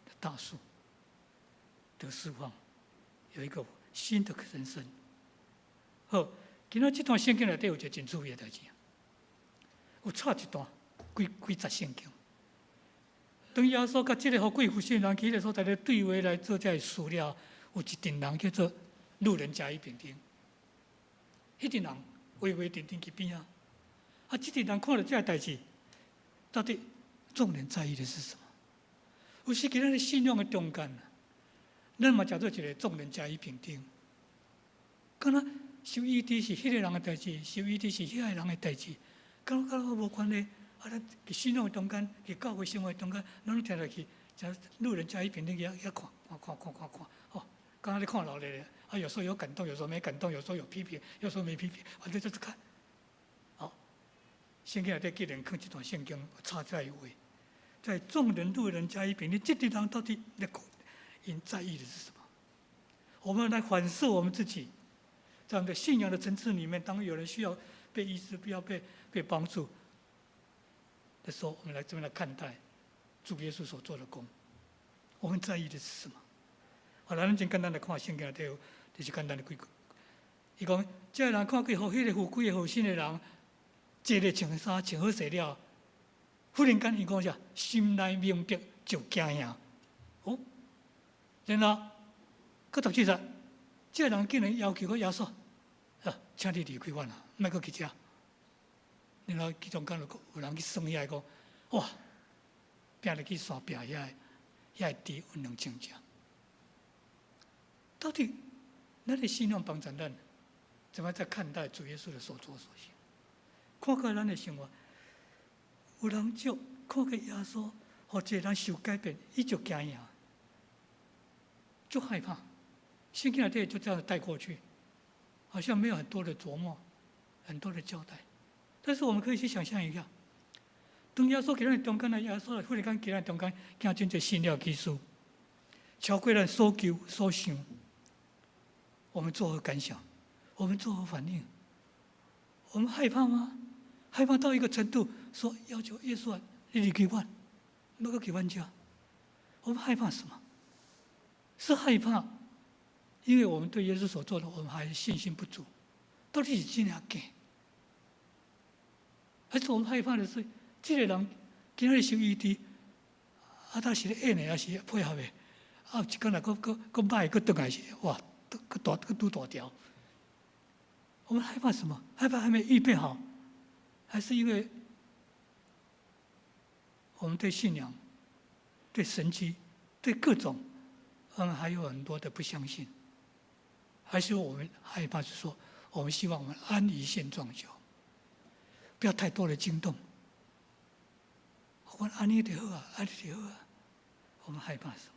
的大樹得釋放，有一個新的人生。好，今仔這段聖經內底有一個真趣味的代誌，有插一段幾幾節聖經。當耶穌佮這個予鬼附身的人去彼個所在咧對話來做這个事了，有一陣人叫做路人甲乙丙丁，彼陣人圍圍陣陣佇邊仔，啊，這陣人看著這个代誌，到底眾人在意的是什麼？有時佇咱的信仰的中間，咱嘛成做一個眾人甲乙丙丁，敢若受醫治是彼個人的代誌，受醫治是遐個人的代誌，敢若佮我無關係。啊，咱佇信仰中間，佇教會生活中間，咱攏聽落去，像路人甲乙丙丁遐遐看，看看看看看，吼，敢若咧看鬧熱啊，有時候有感動，有時候沒感動，有時候有批評，有時候沒批評，反正就是看。好，聖經內底既然看這段聖經，插這个話，在眾人路人甲乙丙丁，這啲人到底咧𪜶在意的是什麼？我們來反思我們自己，在我們的信仰的層次裡面，當有人需要被醫治，需要被幫助的時候，我們來怎麼來看待主耶穌所做的工？我們在意的是什麼？好，咱真簡單來看聖經內底，就是簡單的幾句。伊講，這个人看見予彼個附鬼的附身的人，坐咧穿衫穿好勢了，忽然間伊講啥？心內明白就驚嚇。哦，然後，閣讀四節，這個人竟然要求講耶穌，啊，請你離開阮啊，莫閣去遮。然後其中間有有人去算遐講，哇，拚入去山壁遐遐個豬有2000隻。到底咱的信仰幫助咱，怎麼在看待主耶穌的所作所行？看看咱的生活，有人就看見耶穌，予一個人受改變，伊就驚嚇，就害怕。聖經內底就這樣帶過去，好像沒有很多的琢磨，很多的交代。但是我們可以去想象一下，當耶穌佇咱中間來，耶穌忽然間佇咱中間，行真濟神蹟奇事，超過咱所求所想，我們作何感想？我們作何反應？我們害怕嗎？害怕到一個程度，說要求耶穌你離開阮，莫閣去阮遮。我們害怕什麼？是害怕，因為我們對耶穌所做的，我們還信心不足。到底是真抑假？還是我們害怕的是，這個人今仔日受醫治，啊，他是咧演的，還是配合的？啊，一工來閣閣閣歹，閣轉來是哇，閣大閣拄大條。我們害怕什麼？害怕還沒預備好，還是因為我們對信仰、對神蹟、對各種，我們還有很多的不相信，還是我們害怕？是說，我們希望我們安於現狀就好，不要太多的驚動。我按呢就好啊，按呢就好啊。我們害怕什麼？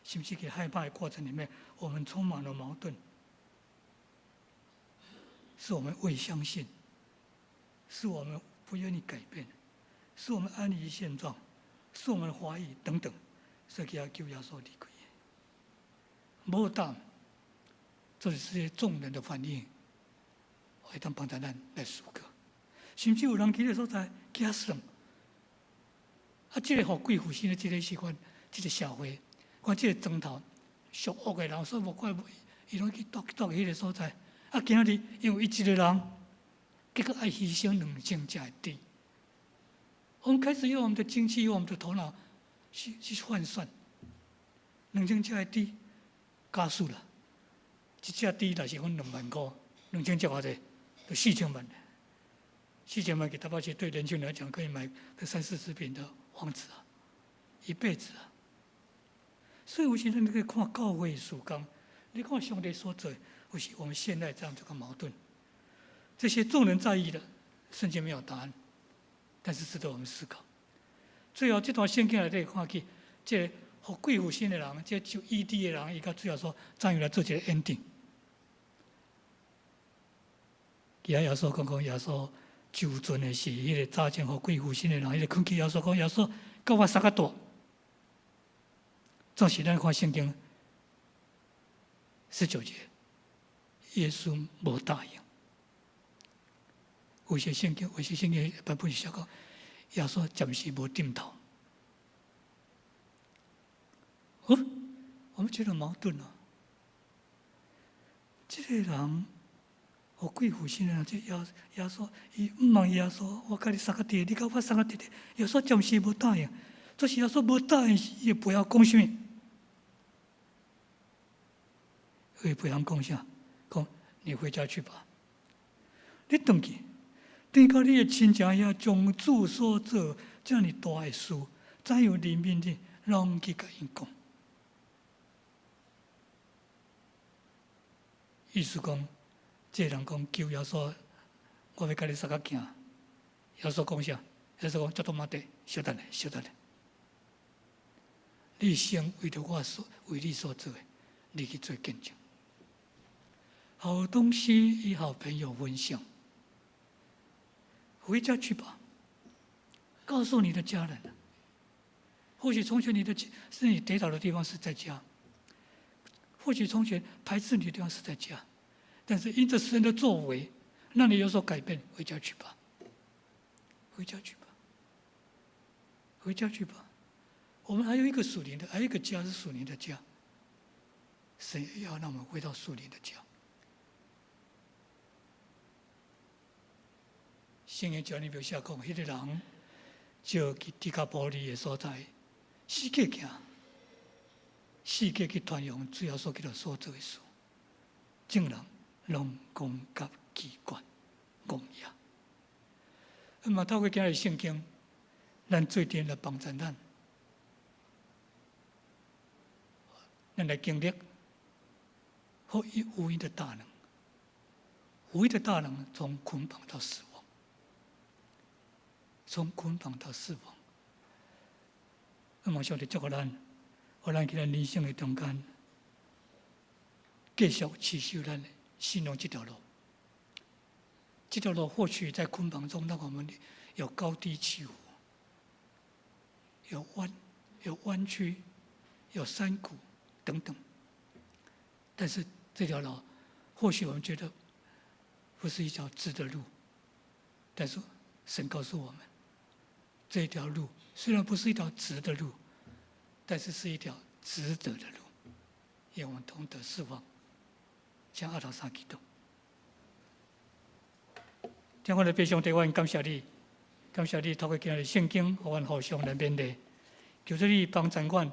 是不是佇害怕的過程裡面，我們充滿了矛盾？是我們未相信，是我們不願意改變，是我們安於現狀，是我們懷疑等等，所以要求耶穌離開。無答，這是眾人的反應，會當幫助咱來思考。甚至有人去彼个所在去遐算，啊，這個予鬼附身的這個習慣，這個社會，看這個莊頭屬惡的人，所以無怪伊攏去蹛蹛彼個所在。啊，今仔日因為伊一個人，結果愛犧牲2000隻的豬。我們開始用我們的經濟，用我們的頭腦去換算，2000隻的豬，加數啦，一隻豬若是講2萬塊，2000隻偌濟，就4000萬。4000萬給台北市對年輕人來講，可以買個三四十坪的房子啊，一輩子啊。所以有時陣你可以看教會事工，你看上帝所做，有時我們現在這樣這個矛盾，這些眾人在意的，聖經沒有答案，但是值得我們思考。最後這段聖經內底看見，這個予鬼附身的人，這個受醫治的人，伊到最後說，怎樣來做一個 ending？其他耶穌講講耶穌就陣的是彼個早前予鬼附身的人，彼個懇求耶穌講耶穌，共我相佮蹛。總是咱看聖經19節，耶穌無答應。有些聖經，有些聖經版本是寫講，耶穌暫時無點頭。我們覺得矛盾啊！這個人，予鬼附身的，這耶穌，伊毋問耶穌，我共你相佮佇，你共我相佮佇，耶穌暫時無答應，這是耶穌無答應，伊背後講啥物？伊背後講啥？講你回家去吧。你轉去，轉到你的親情遐，將主所做遮爾大的事，怎樣憐憫你，攏去共𪜶講。意思講，這個人講求耶穌，我欲共你相佮行。耶穌講啥？耶穌講：ちょっと待って，稍等下，稍等下。你先為著我所為你所做的，你去做見證。好東西與好朋友分享，回家去吧，告訴你的家人。或許從前你的是你跌倒的地方是在家，或許從前排斥你的地方是在家，但是因着神的作為，讓你有所改變。回家去吧，回家去吧，回家去吧。我們還有一個屬靈的，還有一個家是屬靈的家。神要讓我們回到屬靈的家。聖經教你描寫講，彼個人就去迪卡波利的所在，四界行，四界去傳揚主耶穌基督所做的事，眾人攏感覺奇怪、驚訝。那麼透過今日聖經，咱做陣來幫助咱，咱來經歷福音的大能，福音的大能從捆綁到死亡，從捆綁到釋放。那麼上帝祝福咱，予咱佇咱人生的中間，繼續持守咱的信仰這條路。這條路或許在捆綁中，讓我們有高低起伏，有彎曲，有山谷等等。但是這條路，或許我們覺得不是一條直的路，但是神告訴我們，這條路雖然不是一條直的路，但是是一條值得的路，願我們同得釋放。請阿頭三祈禱。天父的父上帝，我感謝你，感謝你透過今日聖經，予阮互相來勉勵，求主你幫助阮，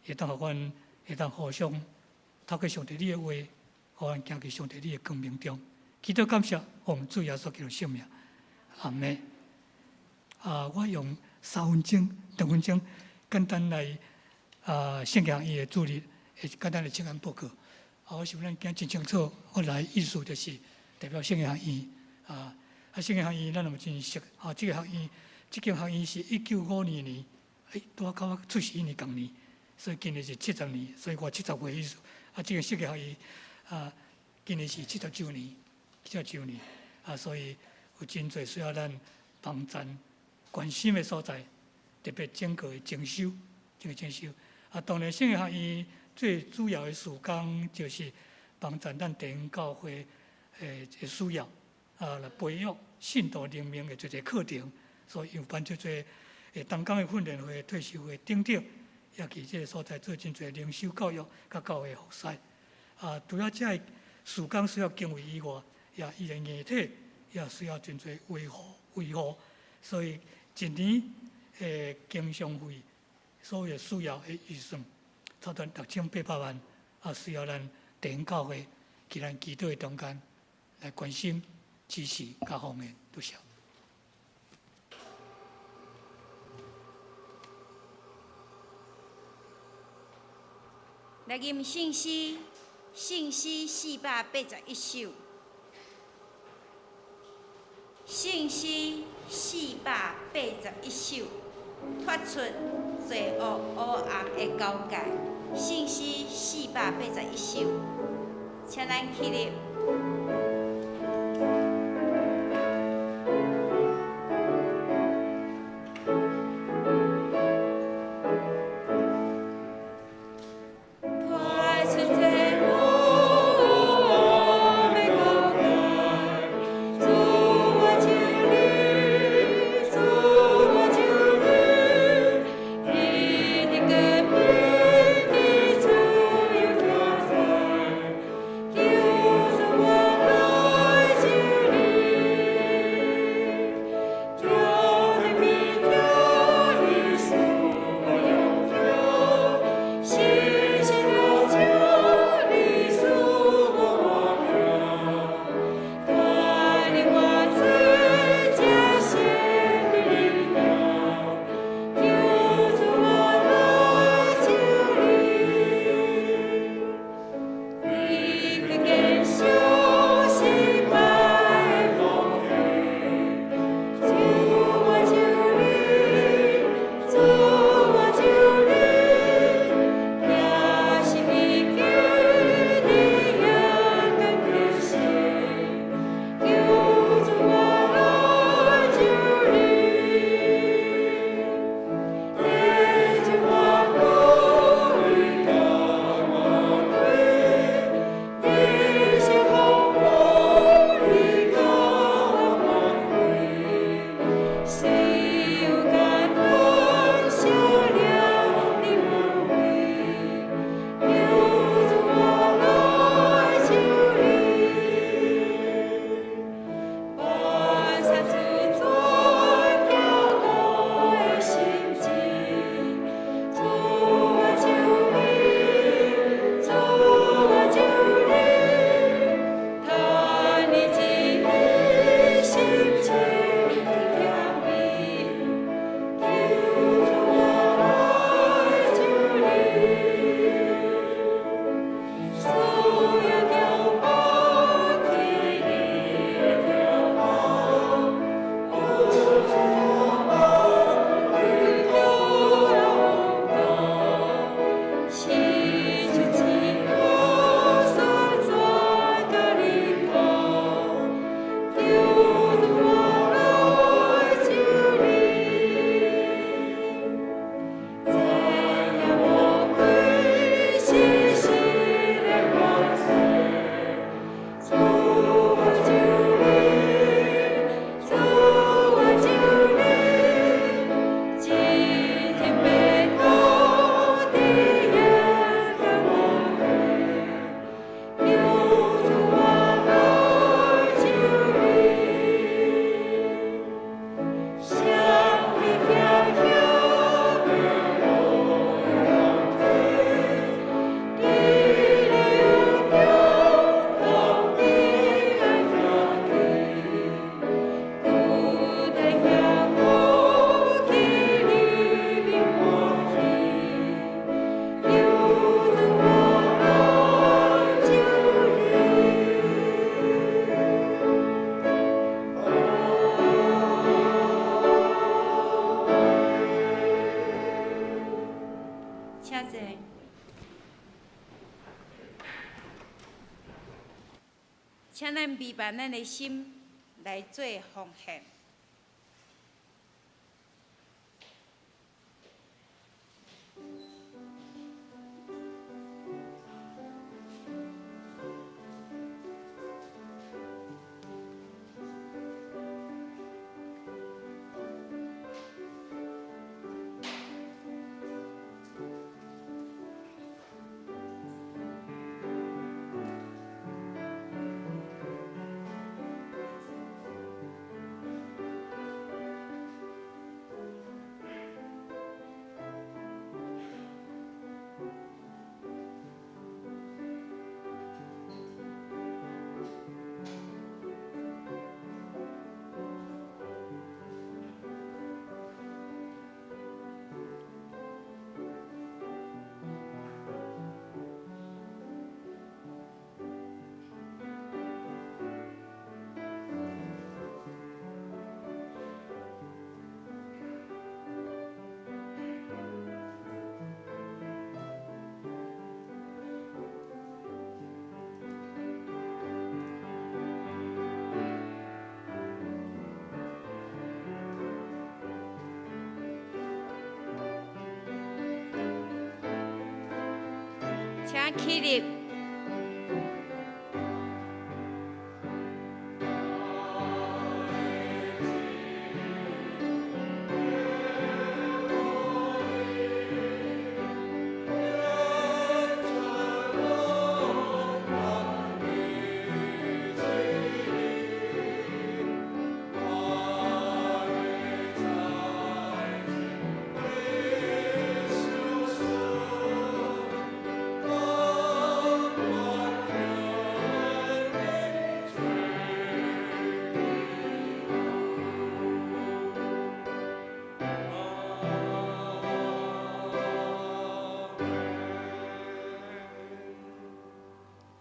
會當予阮會當互相透過上帝你的話，予阮行佇上帝你的光明中。祈禱感謝，奉主耶穌基督聖名，阿們。啊，我用3分鐘、2分鐘，簡單來啊，聖經伊的主日，會簡單的請安報告。啊，我想咱今真清楚，我來意思就是代表聖經學院啊。啊，聖經學院咱嘛真熟。啊，這個學院，這間學院是1952年，欸，拄仔佮我出世彼年仝年，所以今年是70年，所以我70歲意思。啊，這個聖經學院啊，今年是70週年，七十週年。啊，所以有真濟需要咱幫贊、關心的所在，特別整個的整修，這個整修。啊，當然聖經學院最主要的事工就是幫助咱地方教會的需要，啊，來培育信徒靈命的這個課程，所以有辦這濟同工的訓練會、退修會等等，也佇這個所在做真濟靈修教育、佮教會服侍。啊，除了這個事工需要經費以外，也伊的硬體也需要真濟維護維護，所以一年的經常費，所有需要的預算，差不多6800萬，啊，需要咱地方教會佇咱祈禱的中間來關心、支持、佮奉獻，多謝。來吟聖詩，聖詩481首。聖詩481首，脫出罪惡黑暗的交界。聖詩481首，請咱起立。脫出罪惡黑暗的交界，主，我求你，主，我求你，天地革命的主。請咱預備咱的心來做奉獻。請起立。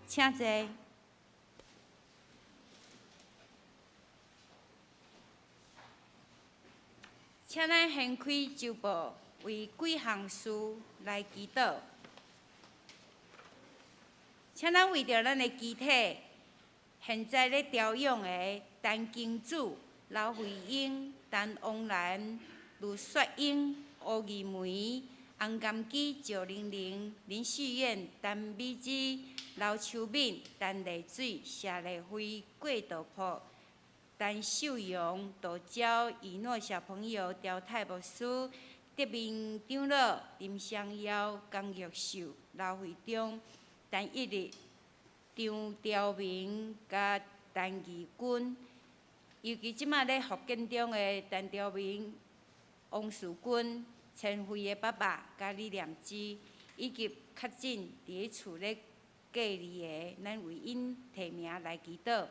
請坐。請咱掀開周報，為幾項事來祈禱。請咱為著咱的肢體，現在咧調養的陳金柱、劉慧英、陳王蘭、盧雪英、吳義梅、洪金基、趙玲玲、林旭燕、陳美芝、劉秋敏、陳麗水、謝麗慧、郭道朴、陳秀陽、杜嬌、以諾小朋友、刁泰牧師、德明長老、林湘耀、江玉秀、劉惠中、陳一日、張朝明、佮陳義軍，尤其這馬咧復健中的陳朝明、王樹君、陳輝的爸爸佮李念之，以及確診佇咧厝咧隔離的，咱為𪜶提名來祈禱，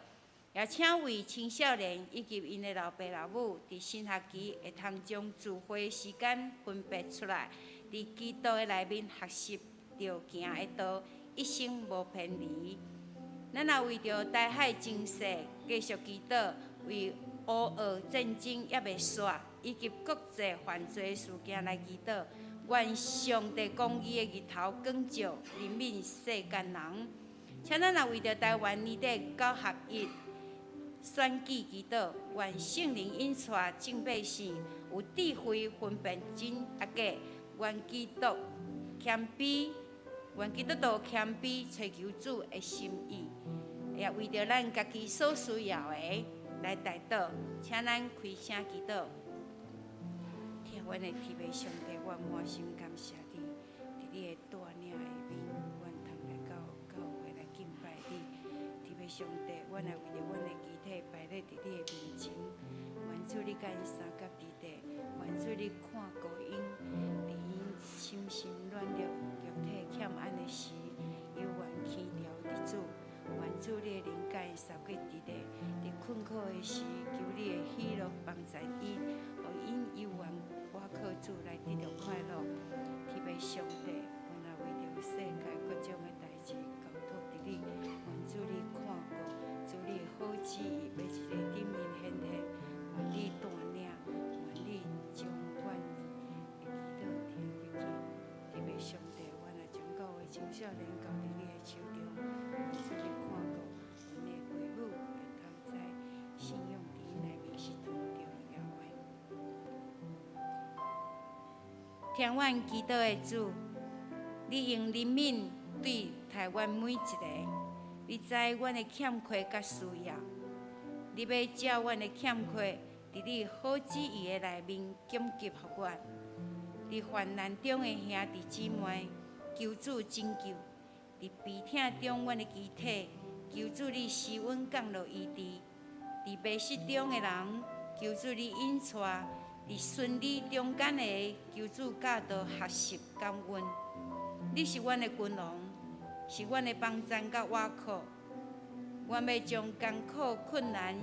也請為青少年以及𪜶的老爸老母，佇新學期會通將聚會時間分別出來，佇基督的內面學習著行的道，一生無偏離。咱也為著台海情勢繼續祈禱，為烏俄戰爭猶未煞，以及國際犯罪事件來祈禱。願上帝公義的日頭光照，憐憫世間人。請咱也為著台灣年底九合一選舉祈禱，願聖靈引帶眾百姓有智慧分辨真抑假，願基督謙卑，願基督徒謙卑揣求主的心意，也為著咱家己所需要的來代禱，請咱開聲祈禱。疼阮的天父上帝，我滿心感謝你，佇你的帶領下面，阮通來到教會來敬拜你。天父上帝，阮也為著阮的肢體擺咧佇你的面前，願主你佮𪜶相佮佇地，願主你看顧𪜶，佇𪜶心神軟弱、肉體欠安的時，猶原輕牢佇主。願主你的靈佮𪜶相佮佇地，佇困苦的時，求你的喜樂幫助𪜶，予𪜶猶原倚靠主來得著快樂。天父上帝，阮也為著世界各種的代誌交託佇你，願主你看顧，主你的好旨意欲佇一個頂面顯現，願你帶領，願你將阮的祈禱聽入去。天父上帝，阮也將教會青少年交佇你的手中，願主你看顧，阮的父母聽阮祈禱的主，你用憐憫對待阮每一个，你知阮的欠缺佮需要，你欲照阮的欠缺，佇你好旨意的內面供給予阮。佇患難中的兄弟姊妹，求主拯救；佇病痛中阮的肢體，求主你施恩降落醫治；佇迷失中的人，求主你引帶；佇順利中間的，求主教導學習感恩。你是阮的君王，是阮的幫贊佮倚靠。阮欲將艱苦困難、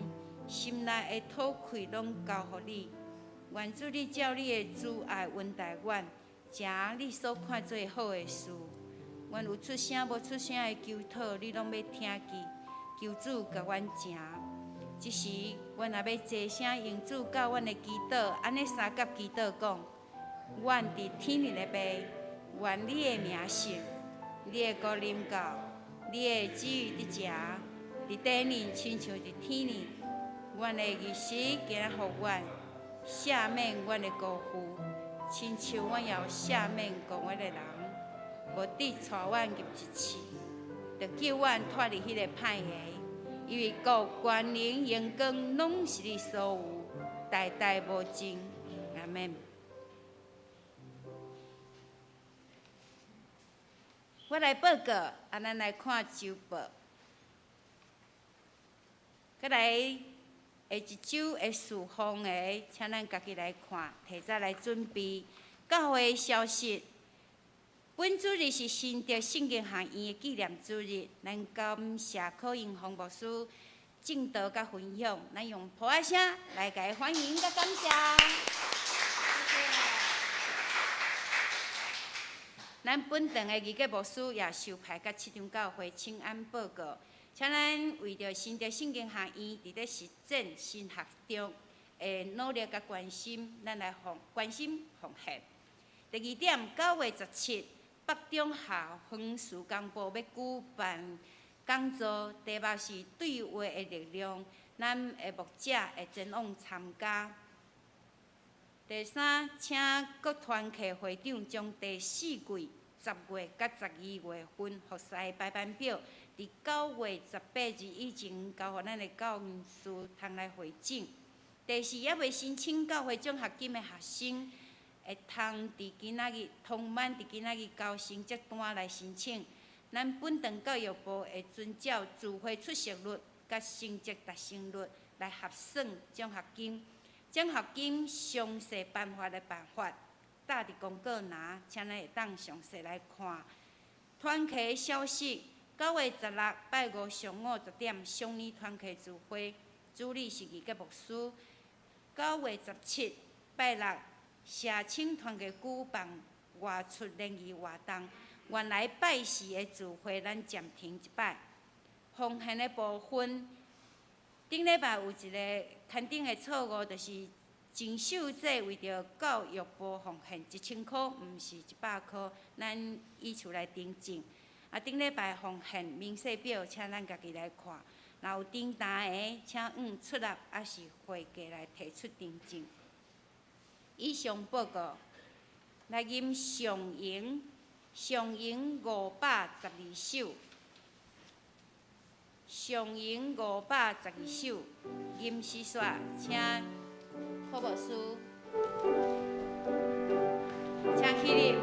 心內的討氣攏交予你。願主你照你的慈愛恩待阮，成你所看做好的事。阮有出聲無出聲的求討，你攏欲聽見。求主共阮成。這時，阮也欲齊聲用主教阮的祈禱，按呢相佮祈禱講：阮佇天頂的父，願你的名聖，你的國臨到，你的旨意得成，佇地面親像佇天頂。阮的日食今仔予阮，赦免阮的辜負，親像阮也有赦免辜阮的人，無得帶阮入一試，著救阮脫離彼个歹的。因為國、權能、榮光，攏是你所有，代代無盡。阿們。我來報告，啊，咱來看週報。閣來下一周的事奉的，請咱家己來看，提早來準備。教會消息，本主日是新竹聖經學院的紀念主日，咱感謝柯英峰牧師證道佮分享，咱用噗仔聲來共伊歡迎佮感謝。咱本堂的義結牧師也受派佮七張教會請安報告，請咱為著新竹聖經學院佇咧實踐神學中的努力佮關心，咱來奉關心奉獻。第二點，9月17，北中校園事工部欲舉辦講座，題目是對話的力量，咱的牧者會前往參加。第三，請各團契會長將第四季10月佮12月份服侍排班表，佇9月18日以前交予咱的教師通來匯整。第四，猶未申請教會獎學金的學生，會通佇今仔日，通滿佇今仔日交成績單來申請。咱本堂教育部會遵照聚會出席率佮成績達成率來核算獎學金。獎學金詳細頒發的辦法，貼佇公告欄，請咱會當詳細來看。團契消息：9月16拜五上午10點，雙年團契聚會，主禮是義結牧師。9月17拜六，社青團契舉辦外出聯誼活動。原來拜四的聚會，咱暫停一擺。奉獻的部分，頂禮拜有一个勘定的錯誤，就是鄭秀姐為著教育部奉獻1000箍，毋是100箍，咱以此來訂正。啊，頂禮拜奉獻明細表，請咱家己來看。若有訂單的，請按出納抑是會計來提出訂正。以上報告，來吟上詠，上詠512首。上詠512首，吟詩煞，請柯牧師，請起立。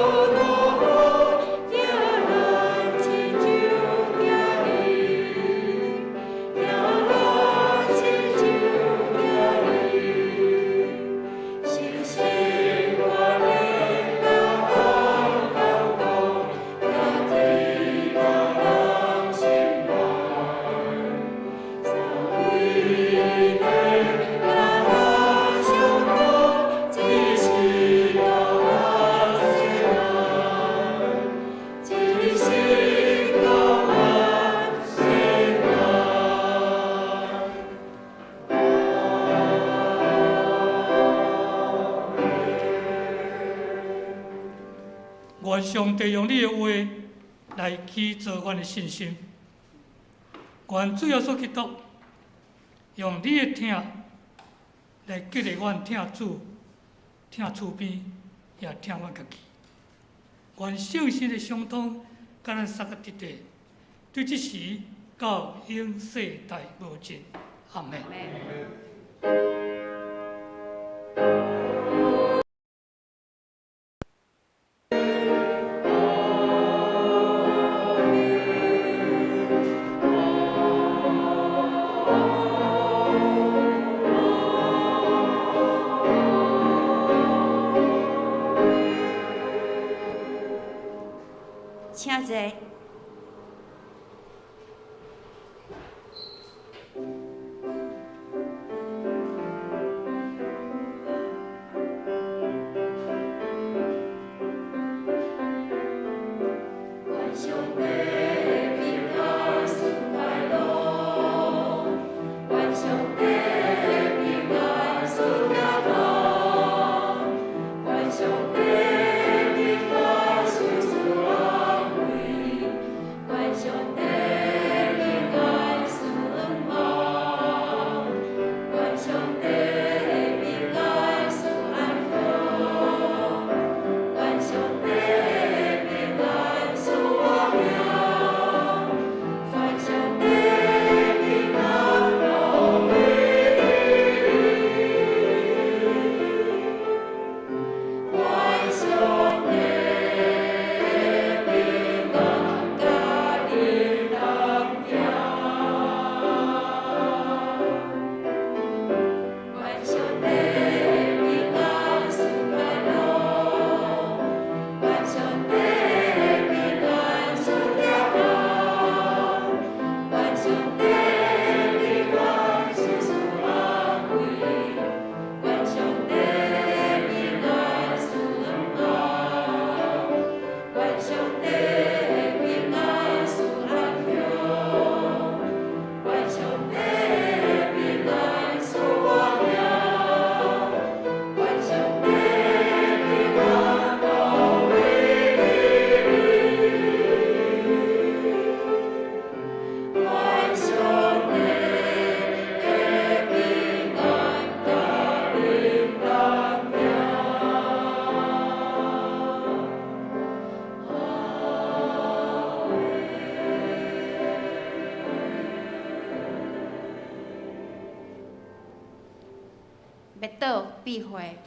願願上帝用你的話來起造阮的信心。願主耶穌基督用你的疼來激勵阮疼主、疼厝邊，也疼阮家己。願聖神的相通，佮咱三個弟弟，對這時到永世代無盡。阿們。請坐。默祷闭会。